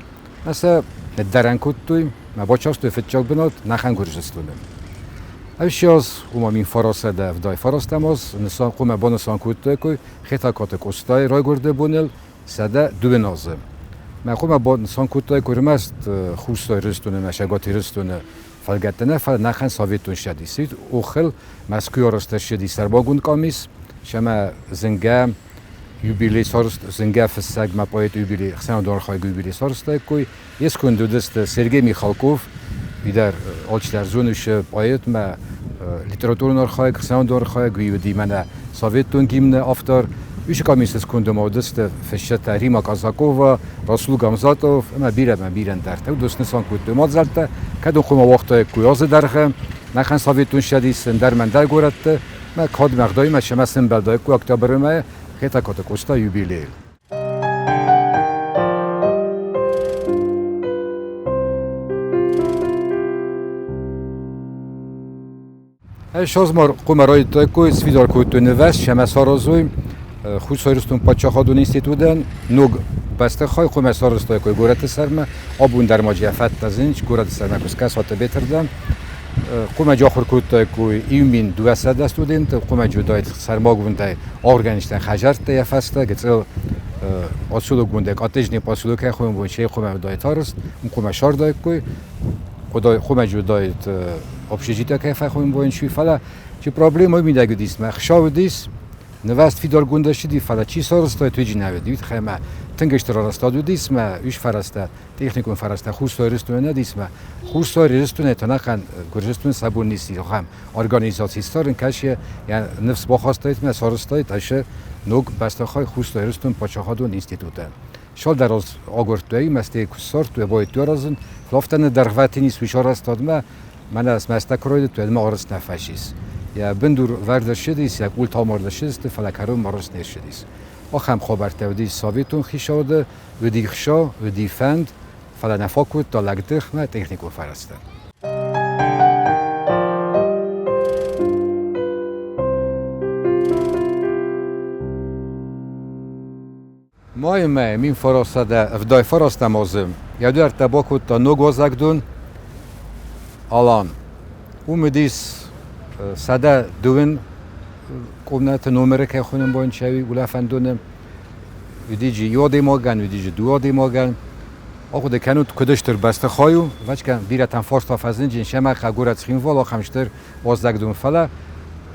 сӕ ныддӕрӕн кодтой, мӕ бачастой фыццаг бынат нӕхъӕн Гуырдзыстоны. Ӕвсиаз, ома 1979 аз, нысан хъуамӕ банысан кодтаиккой Хетӕгкаты Къостайы райгуырды боныл 102 азы. Мӕ хъуамӕ банысан кодтаиккой ӕрмӕст Хуссар Ирыстоны ӕмӕ Цӕгат Ирыстоны фӕлгӕтты нӕ, фӕлӕ нӕхъӕн Советон Цӕдисы охыл Мӕскуыйы арӕзт ӕрцыди сӕрмагонд къамис, сӕмӕ зынгӕ юбилей зынгӕ фыссӕг ма поэт юбилей, ӕхсӕнадон архайӕг юбилей сарӕзтаиккой. Йе сконд уыдысты Сергей Михалков, уый дӕр алчидӕр зоны поэт мӕ литературон архайӕг, ӕхсӕнадон архайӕг, уый уыди мӕнӕ советон гимны автор. Уыцы къамисы скондмӕ уыдысты фысджытӕ Рима Казакова, Расул Гамзатов ӕмӕ бирӕ ӕмӕ бирӕ ӕндӕртӕ. Уыдон снысан кодтой мадзӕлттӕ, кӕд хъуамӕ уагътаиккой азы дӕргъы, нӕхъӕн Советон Цӕдисы ӕндӕр ӕндӕр горӕтты, мӕ кад мӕ ӕгъдауимӕ семӕ сӕмбӕлдаиккой октябры мӕйы Хетӕгкаты Къоста юбилейыл. Ӕз хъуамӕ райдыдтаиккой, сфидар кодтой нывӕзт, сӕмӕ саразой Хуссар Ирыстон паддзахадон институтӕн ног бӕстыхай хъуамӕ сарӕзтаиккой горӕты сӕрмӕ. Абон дӕр ма йӕ фӕдтӕ зынынц горӕты сӕрмӕ куы скӕсат Бетырдӕм. Хъуамӕ ахуыр кодтаиккой 1200 студенты, хъуамӕ уыдаид сӕрмагондӕй ахуыргӕнджытӕн хӕдзӕрттӕ йӕ фӕстӕ, гыццыл поселокгондӕй коттеджный поселокӕй хъуамӕ чи хъуамӕ уыдаид арӕзт, уым хъуамӕ сардаиккой. Хъуымӕджы уыдаид общежитие кӕй фӕхуын чи, фӕлӕ чи проблема мидӕг уыдис, мӕ хсӕв уыдис, нывӕзт фидаргонд ссыди, фӕлӕ чи сарӕзта, уый нӕ уыди. Уый тыххӕй мӕ тынг стыр арӕзтад уыдис, мӕ ис фӕрӕзтӕ, техникон фӕрӕзтӕ Хуссар Ирыстонӕн нӕ уыдис, мӕ Хуссар Ирыстонӕй ӕнӕхъӕн Гуырдзыстоны сӕ бон ницы ахӕм организаци ссарын, кӕцы йӕ ныфс бахастаид мӕ сарӕзтаид ацы ног бӕстыхай Хуссар Ирыстон паддзахадон институтӕн. Цалдӕр аз агуырдтой, мӕ стӕй куы ссардтой, байдыдтой аразын. Фӕлӕ афтӕ нӕ дӕргъвӕтин ис уый сарӕзтадмӕ. Мӕнӕ смӕстӕ куы райдыдтой, уӕд ма арызт нӕ фӕцис. Йӕ бындур вӕрд ӕрцыдис, йӕ къултӕ мард ӕрцыдысты, фӕлӕ кӕронмӕ арызт не рцыдис. Ахӕм хабӕрттӕ уыдис советон хицауады, уыди хца, уыди фӕнд, фӕлӕ нӕ фаг кодта лӕгдыхмӕ техникон фӕрӕзтӕ. Майы мӕйы 1979 азы йӕ дуӕрттӕ бакодта ног уазӕгдон Алан. Уым уыдис 102 къомнӕты номеры кӕй хонӕм бончӕуи улӕфӕндоны. Уыдиджы иу адӕймагӕн, уыдиджы дыууӕ адӕймагӕн. Ахъуыды кӕнут, куыд стыр бӕстыхай у. Ӕвӕццӕгӕн, бирӕтӕм фарста фӕзынди, семӕ горӕт Цхинвал ахӕм стыр уазӕгдон, фӕлӕ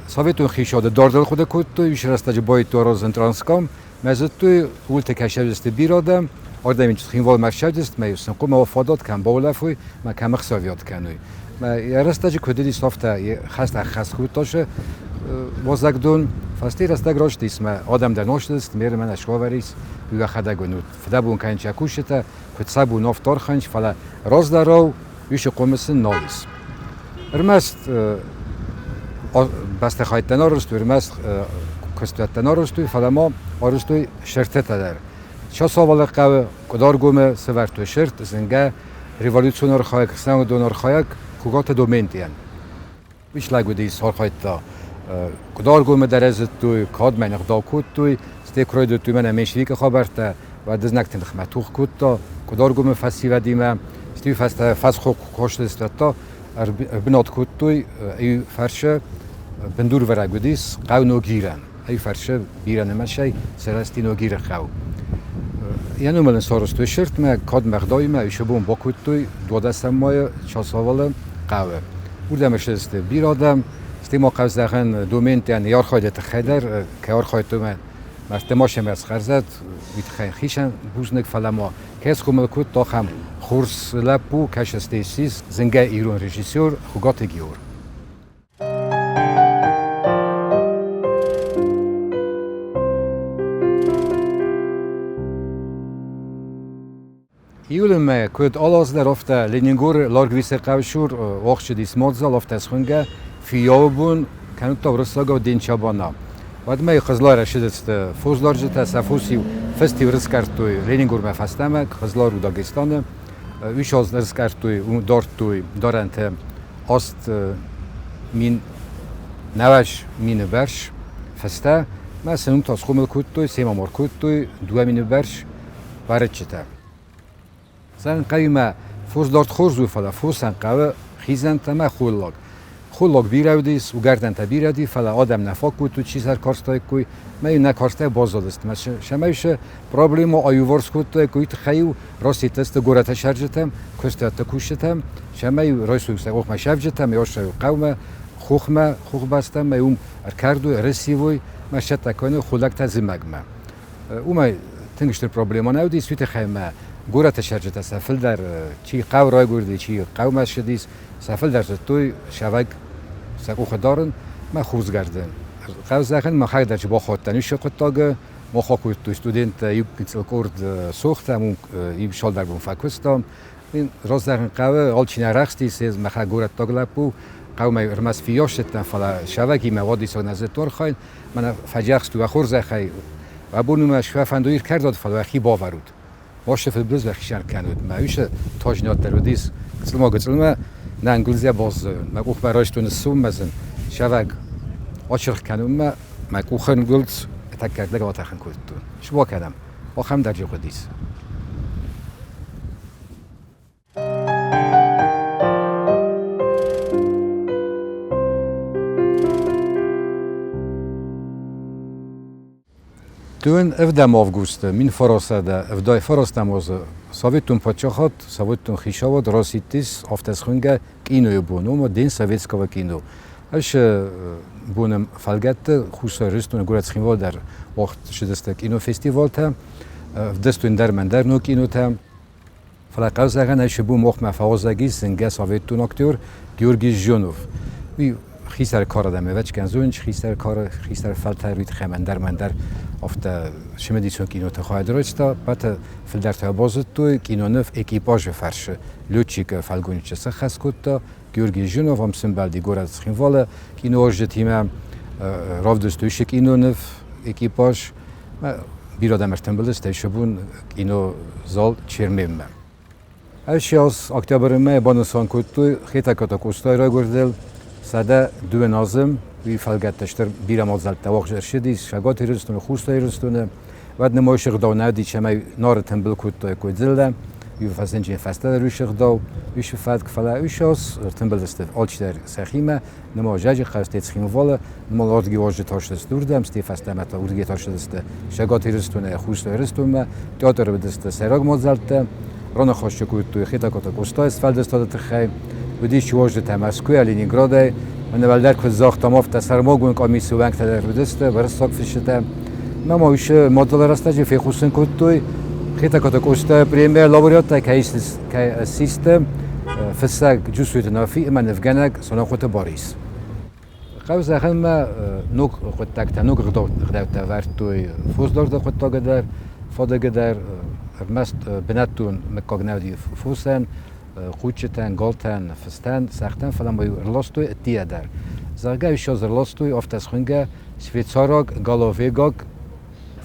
советон хицауады дардыл хъуыды кодтой, уыцы рӕстӕджы байдыдтой аразын Транскам. Мӕ зыдтой, ууылты кӕй сӕвзӕрсты бирӕ адӕм, ардӕм Цхинвалмӕ ссӕудзысты, мӕ сын хъуамӕ фадат кӕм баулӕфой, мӕ кӕм ӕхсӕвиат кӕной. Мӕ йӕ рӕстӕджы куыд уыдис, афтӕ хӕст ӕххӕст кодта сӕ уазӕгдон. Фӕсте рӕстӕг растис, мӕ адӕм дӕр нозтысты, ме рмӕ нӕ суавӕр ис, уый йӕхӕдӕг уынут. Фыдӕбон кӕнын сӕ кусджытӕ, куыд сӕ бон афтӕ архайынц, фӕлӕ раздӕрау уыцы хъомысы нал ис. Ӕрмӕст бӕстыхӕйттӕ нӕ арӕзтой, ӕрмӕст куыстуӕттӕ нӕ арӕзтой, фӕлӕ ма арӕзтой сыртытӕ дӕр. Часавалы хъӕуы Къуыдаргомы сӕвӕрдтой сырт, зынгӕ революцион архайӕг, ӕхсӕнадон архайӕг Хуыгаты Доментийӕн. Уый лӕг уыдис, архайдта Къуыдаргомы дӕр ӕрзыдтой, кадмӕ ныгъдау кодтой, стӕй куы райдыдтой мӕнӕ меньшевикы хабӕрттӕ, уӕд знӕгты ныхмӕ тох кодта Къуыдаргомы фӕсивӕдимӕ, стӕй фӕстӕ фӕсхох куы ӕрбынат кодтой иу фарсы бындурвӕрӕг уыдис хъӕу Ногирӕн. Ай фарсы бирӕ нымӕцӕй сырӕзти Ногиры хъӕу. Йӕ номыл ын сарӕзтой сыртмӕ, кадмӕ ӕгъдауимӕ уыцы бон бакодтой 12 майы Часавалы хъӕуы. Уырдӕм ссыдысты бирӕ адӕм, стӕй ма хъӕу зӕгъӕн доментӕн йӕ архайды тыххӕй дӕр, кӕй архайдтой мӕрдты ма сӕм ӕрцхӕрзӕд, уый тыххӕй хицӕн бузныг, фӕлӕ ма кӕй схъомыл кодта, ахӕм хорз лӕппу, кӕсы ссис зынгӕ ирон режиссер Хуыгаты Геор. Июлы мӕйы куыд алы дӕр, афтӕ Ленингоры Ларгвисы хъӕуы цур ӕхсыдис мадзал, афтӕ схуынгӕ фыййауы бон, кӕнӕ та уырыссагау День Чабана. Уӕдмӕ Хъызлар ӕрсыдысты фосдарджытӕ, сӕ фос-иу фыст-иу рыскъӕрдтой Ленингормӕ фӕстӕмӕ, Хъызлар у Дагестаны. Уый рыскъӕрдтой, дардтой дарӕнтӕ 8 090 000 бӕрц фӕстӕ мӕ сын уым та схъомыл кодтой, семӕ кодтой 2 000 бӕрц уӕрыччытӕ. Зӕгъын хъӕуы мӕ фосдард хорз у, фӕлӕ фосӕн хъӕуы хизӕнтӕ ӕмӕ холлаг. Холлаг бирӕ уыдис, уыгӕрдӕнтӕ бирӕ уыди, фӕлӕ адӕм нӕ фаг кодтой, чи сӕ ӕркарстаиккой, мӕ-иу нӕ карстӕй баззадысты. Мӕ сӕмӕ сӕ проблемӕ аиуварс кодтаиккой, уый тыххӕй-иу расидтысты горӕты цӕрджытӕм, куыстуӕтты кусджытӕм, цӕмӕй райсой сӕ къухмӕ сӕвджытӕм, ӕрсӕуой хъӕумӕ, хохмӕ, хохбӕстӕм, мӕ уым ӕркӕрдой, ӕрыссивой, мӕ сцӕттӕ кӕной холлӕгтӕ зымӕгмӕ. Уымӕй тынг стыр проблемӕ нӕ уыдис, уый тыххӕй мӕ горӕты цӕрджытӕ сӕ фылдӕр чи хъӕу райгуырди, чи хъӕумӕ ссыдис, сӕ фылдӕр зыдтой сӕвӕг сӕ къухы дарын мӕ хурсгӕрдын. Хъӕу зӕгъын махӕй дӕр чи бахудтӕн уыцы хъуыддагы, мах акодтой студенттӕ иу гыццыл къорд сохтӕм, уым иу цалдӕр бон фӕкуыстам. Раст зӕгъын хъӕуы, алчи нӕ рӕхстис, мӕхӕ горӕттаг лӕппу, хъӕумӕ ӕрмӕст фиййау ссыдтӕн, фӕлӕ сӕвӕгимӕ уадиссаг нӕ зыдтон архайын. Мӕнӕ фӕдзӕхст уӕ хорзӕхӕй, абон уымӕ сфӕфӕнды ӕркӕрдат, фӕлӕ уӕхи бавӕрут. Машы фыдбылыз уӕхицӕн кӕнут. Мӕ уьщы тажнат дӕр уыдис гыццылма-гыццылмӕ нӕ ӕнгуылдзӕ баззайон. Мӕ къухмӕ райстон ссыуынмӕ сын сӕвӕг ачырх кӕнынмӕ мӕ къухы ӕнгуылдз тӕккӕ ӕрдӕг атӕхын кодтон. Цы бакӕнӕм? Ахӕм дӕр хъуыдис. Дыууын ӕвдӕм августы 1979 азы Советон паддзахад, Советон хицауад расидтис афтӕ схуынгӕ кинойы бон, ома День советского кино. Ӕз боны фӕлгӕтты Хуссар Ирыстоны горӕт Цхинвал дӕр уагъд цыдысты кинофестивалтӕ, ӕвдыстой ӕндӕр ӕндӕр ног кинотӕ. Фӕлӕ хъӕлдзӕгӕн ӕй сыбу мохмӕ фӕуазӕг ис зынгӕ советон актер Георгий Жжёнов. Уый Хистӕр кары адӕм ӕвӕццӕгӕн зонынц хистӕр кары, хистӕр фӕлтӕр уый тыххӕй ӕмӕ ӕндӕр афтӕ цымыдисон киноты хайад райста. Пӕтӕ фылдӕртӕ базыдтой, киноныв экипажы фӕрсы летчикы фӕлгонцты сӕххӕст кодта. Георгий Жунов ам сӕмбӕлди горӕт Цхинвалы киноуарзджытимӕ, равдыстой се киноныв экипаж. Бирӕ адӕм ӕртымбыл сты сӕ бон кинозал Черменмӕ. Ӕссӕдз октябры мӕйы банысан кодтой Хетӕгкаты Къостайы райгуырдыл 102 азы. Уый фӕлгӕтты стыр бирӕ мадзӕлттӕ уагъд ӕрцыдис Цӕгат Ирыстоны, Хуссар Ирыстоны. Уӕд нымайы сыгъдау нӕ уыди, цӕмӕй Нары тымбыл кодтаиккой дзыллӕ. Уый фӕзынджын фӕстӕдӕр уый сыгъдау, уый фӕтк, фӕлӕ уый ссӕдз ӕртымбыл сты алчидӕр сӕхимӕ. Нымайы Зӕджыхъӕу, стӕй Цхинвалы, нымайы Ладги уазджытӕ ссыдысты уырдӕм, стӕй фӕстӕмӕ та уырдыгӕй та ссыдысты Цӕгат Ирыстонӕй Хуссар Ирыстонмӕ. Театры уыдысты сӕйраг мадзӕлттӕ. Раныхас кодтой Хетӕгкаты Къостайы сфӕлдыстады тыххӕй. Уыдис уазджытӕ Мӕскуыйӕ, Ленинградӕй. Мӕнӕ уӕлдӕр куыд загътам, афтӕ сӕрмагонд къамисы уӕнгтӕ дӕр уыдысты, уырыссаг фысджытӕ. Мӕ ма уыцы мадзалы рӕстӕджы фехъусын кодтой, Хетӕгкаты Къостайы премия лауреаттӕ кӕй ссисты фыссӕг Джусойты Нафи ӕмӕ нывгӕнӕг Санахъоты Барис. Хъӕу зӕгъынмӕ ног хъуыддӕгтӕ, ног ӕгъдӕуттӕ ӕвӕрдтой фосдарды хъуыддагы дӕр, фадыгы дӕр, ӕрмӕст бынӕттон мыггаг нӕ уыди фосӕн, хъуджытӕн, галтӕн, фыстӕн, сӕгътӕн, фӕлӕ ма ӕрластой ӕддейӕ дӕр. Зӕгъгӕ, ссӕдз ӕрластой, афтӕ схуынгӕ швейцараг, галавегаг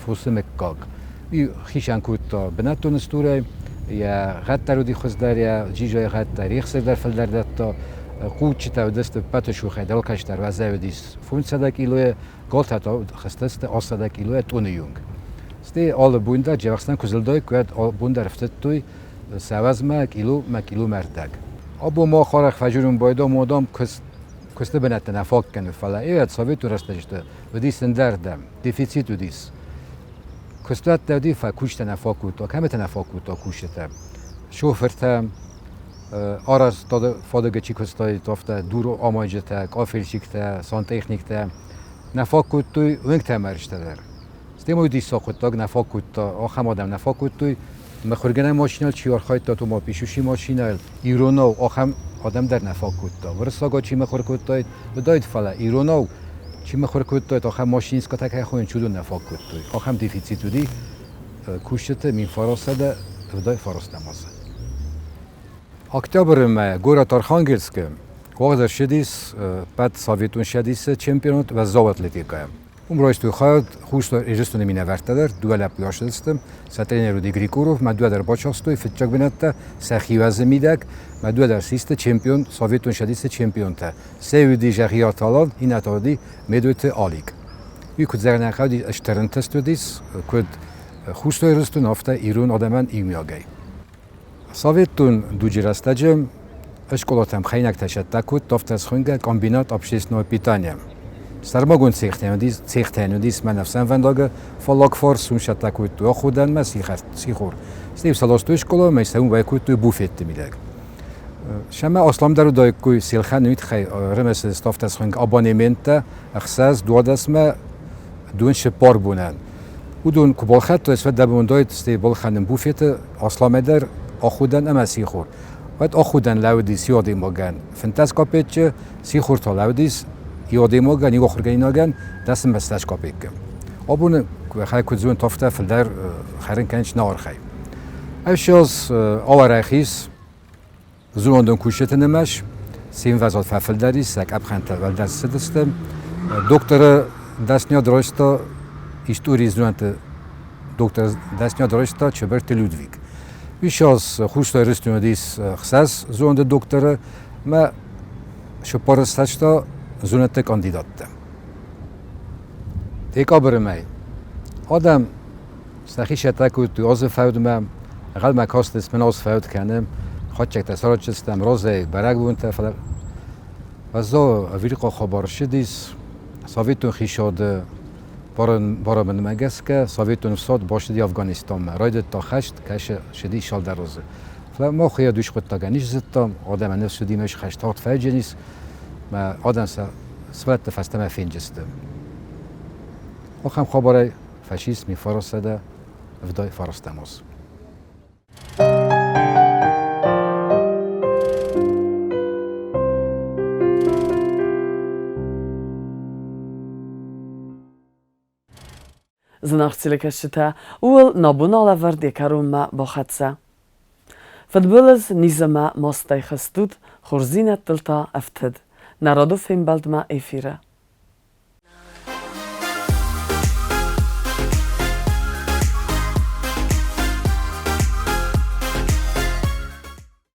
фосы мыггаг. Уый хицӕн кодта бынӕттон стурӕй, йӕ гъӕд дӕр уыди хуыздӕр, йӕ джизайы гъӕд дӕр, йе хсыр дӕр фылдӕр дӕтта. Хъуджытӕ уыдысты ппӕты сухӕй дӕлкӕстӕр уӕзӕй уыдис 500 килойы, галтӕ та хызтысты 800 килойӕ тъоны онг. Стӕй алы бон дӕр Джевахстан куы зылдаиккой, уӕд бон дӕр ӕфтыдтой сӕ уӕзмӕ кило мӕ киломӕ ӕрдӕг. Абон мах арӕх фӕзурын байдам, адӕм куысты бынӕттӕ нӕ фаг кӕны, фӕлӕ ӕвӕд советон рӕстӕджыты уыдис ӕндӕрдӕм, дефицит уыдис. Куыстуӕттӕ уыди, фӕлӕ кусджытӕ нӕ фаг кодта, кӕмыты нӕ фаг кодта кусджытӕ. Шофыртӕ, арӕзтады фадыгы чи куыстаид, афтӕ дур амайджытӕ, къафельщиктӕ, сантехниктӕ нӕ фаг кодтой уынгтӕ мӕрзтӕ дӕр. Стӕй ма уыдис хъуыддаг нӕ фаг кодта, ахӕм адӕм нӕ фаг кодтой, мыхуыргӕнӕн машинӕйыл чи архайдта, то ма пишущий машинӕйыл иронау ахӕм адӕм дӕр нӕ фаг кодта. Уырыссагау чи мыхуыр кодтаид, уыдаид, фӕлӕ иронау чи мыхуыр кодтаид, ахӕм машинисткӕтӕ кӕй хонынц, уыдон нӕ фаг кодтой. Ахӕм дефицит уыди кусджыты 1979 азы. Октябры мӕйы горӕт Архангельскы уагъд ӕрцыдис пӕт Советон Цӕдисы чемпионат уӕззау атлетикӕйӕ. Уым райстой хайад Хуссар Ирыстоны минӕвӕрттӕ дӕр, дыууӕ лӕппуйы ацыдысты. Сӕ тренер уыди Григоров, мӕ дыууӕ дӕр бацахстой фыццаг бынӕттӕ сӕхи уӕзы мидӕг. Мӕ дыууӕ дӕр систы чемпион, Советон Цӕдисы чемпионтӕ. Сӕ уыди Жӕгъиаты Алан, иннӕ та уыди Медойты Алик. Уый куыд зӕгъын ӕнхъӕл стыр ӕнтыст уыдис, куыд Хуссар Ирыстон, афтӕ ирон адӕмӕн иумиагӕй. Советон дуджы рӕстӕджы скъолатӕм хӕринӕгтӕ цӕттӕ кодта, афтӕ схуынгӕ комбинат общественного питания. Сӕрмагонд цехтӕн уыдис мӕн ӕфсӕнвӕндаг фаллаг фарс, уым цӕттӕ кодтой аходӕнмӕ сихор. Стӕй сӕ ластой скъоламӕ, сӕ уым уӕй кодтой буфетты мидӕг. Сӕмӕ асламдӕр уыдаиккой селхӕн уый тыххӕй ӕрымысыдысты афтӕ схуынгӕ абонементтӕ ӕхсӕз дуадӕсмӕ дун цыппар бонӕн. Уыдон куы балхӕдтой, уӕд дӕ бон дойт, стӕй балхӕнын буфеты асламӕй дӕр аходӕн ӕмӕ сихор. Уӕд аходӕн лӕууыдис иу адӕймагӕн 15 капеччы, сихор та лӕууыдис иу адӕймагӕн, иу ахуыргӕнинагӕн 10 капеккы. Абоны хай куыд зонут, афтӕ фылдӕр хӕрын кӕнынц нӕ архай. Ӕфсӕз ауӕрӕх ис зондон кусджыты нымӕц, се мвӕзад фӕфылдӕр ис, сӕ къӕпхӕнтӕ уӕлдӕр ссыдысты. Докторы дӕсныйад райста историйы зонӕдты доктор дӕсныйад райста Чеберты Людвиг. Уый Хуссар Ирыстоны уыдис ӕхсӕз зонды докторы ӕмӕ цыппары сӕста зонӕдты кандидаттӕ. Декабры мӕй адӕм сӕхи цӕттӕ кодтой азы фӕудмӕ, ӕнхъӕлмӕ кастысты, мын аз фӕуд кӕны, хатдзӕгтӕ саразджыстӕм, разӕй бӕрӕгбонтӕ, фӕлӕ уӕззау ӕвирхъау хабар ссыдис. Советон хицауады барамындмӕ гӕсгӕ Советон ӕфсад бацыди Афганистанмӕ. Райдыдта хӕст, кӕсы ссыди цалдӕр азы. Фӕлӕ мах йӕ дыууӕ хъуыддагӕн ницы зыдтам, адӕмӕн ныфс уыди, ме хӕст тагъд фӕуыдзӕнис, мӕ адӕм сӕ сывӕллӕтты фӕстӕмӕ фенджысты. Ахӕм хабарӕй фашизм 1979 аз. Зынаргъ телекӕсджытӕ, ууыл нӕ бон алӕвӕрд йӕ кӕронмӕ бахӕццӕ. Фыдбылыз, низ ӕмӕ мастӕй хызт ут, хорздзинӕдтыл та ӕфтыд. Нӕ рады фембӕлдмӕ эфиры.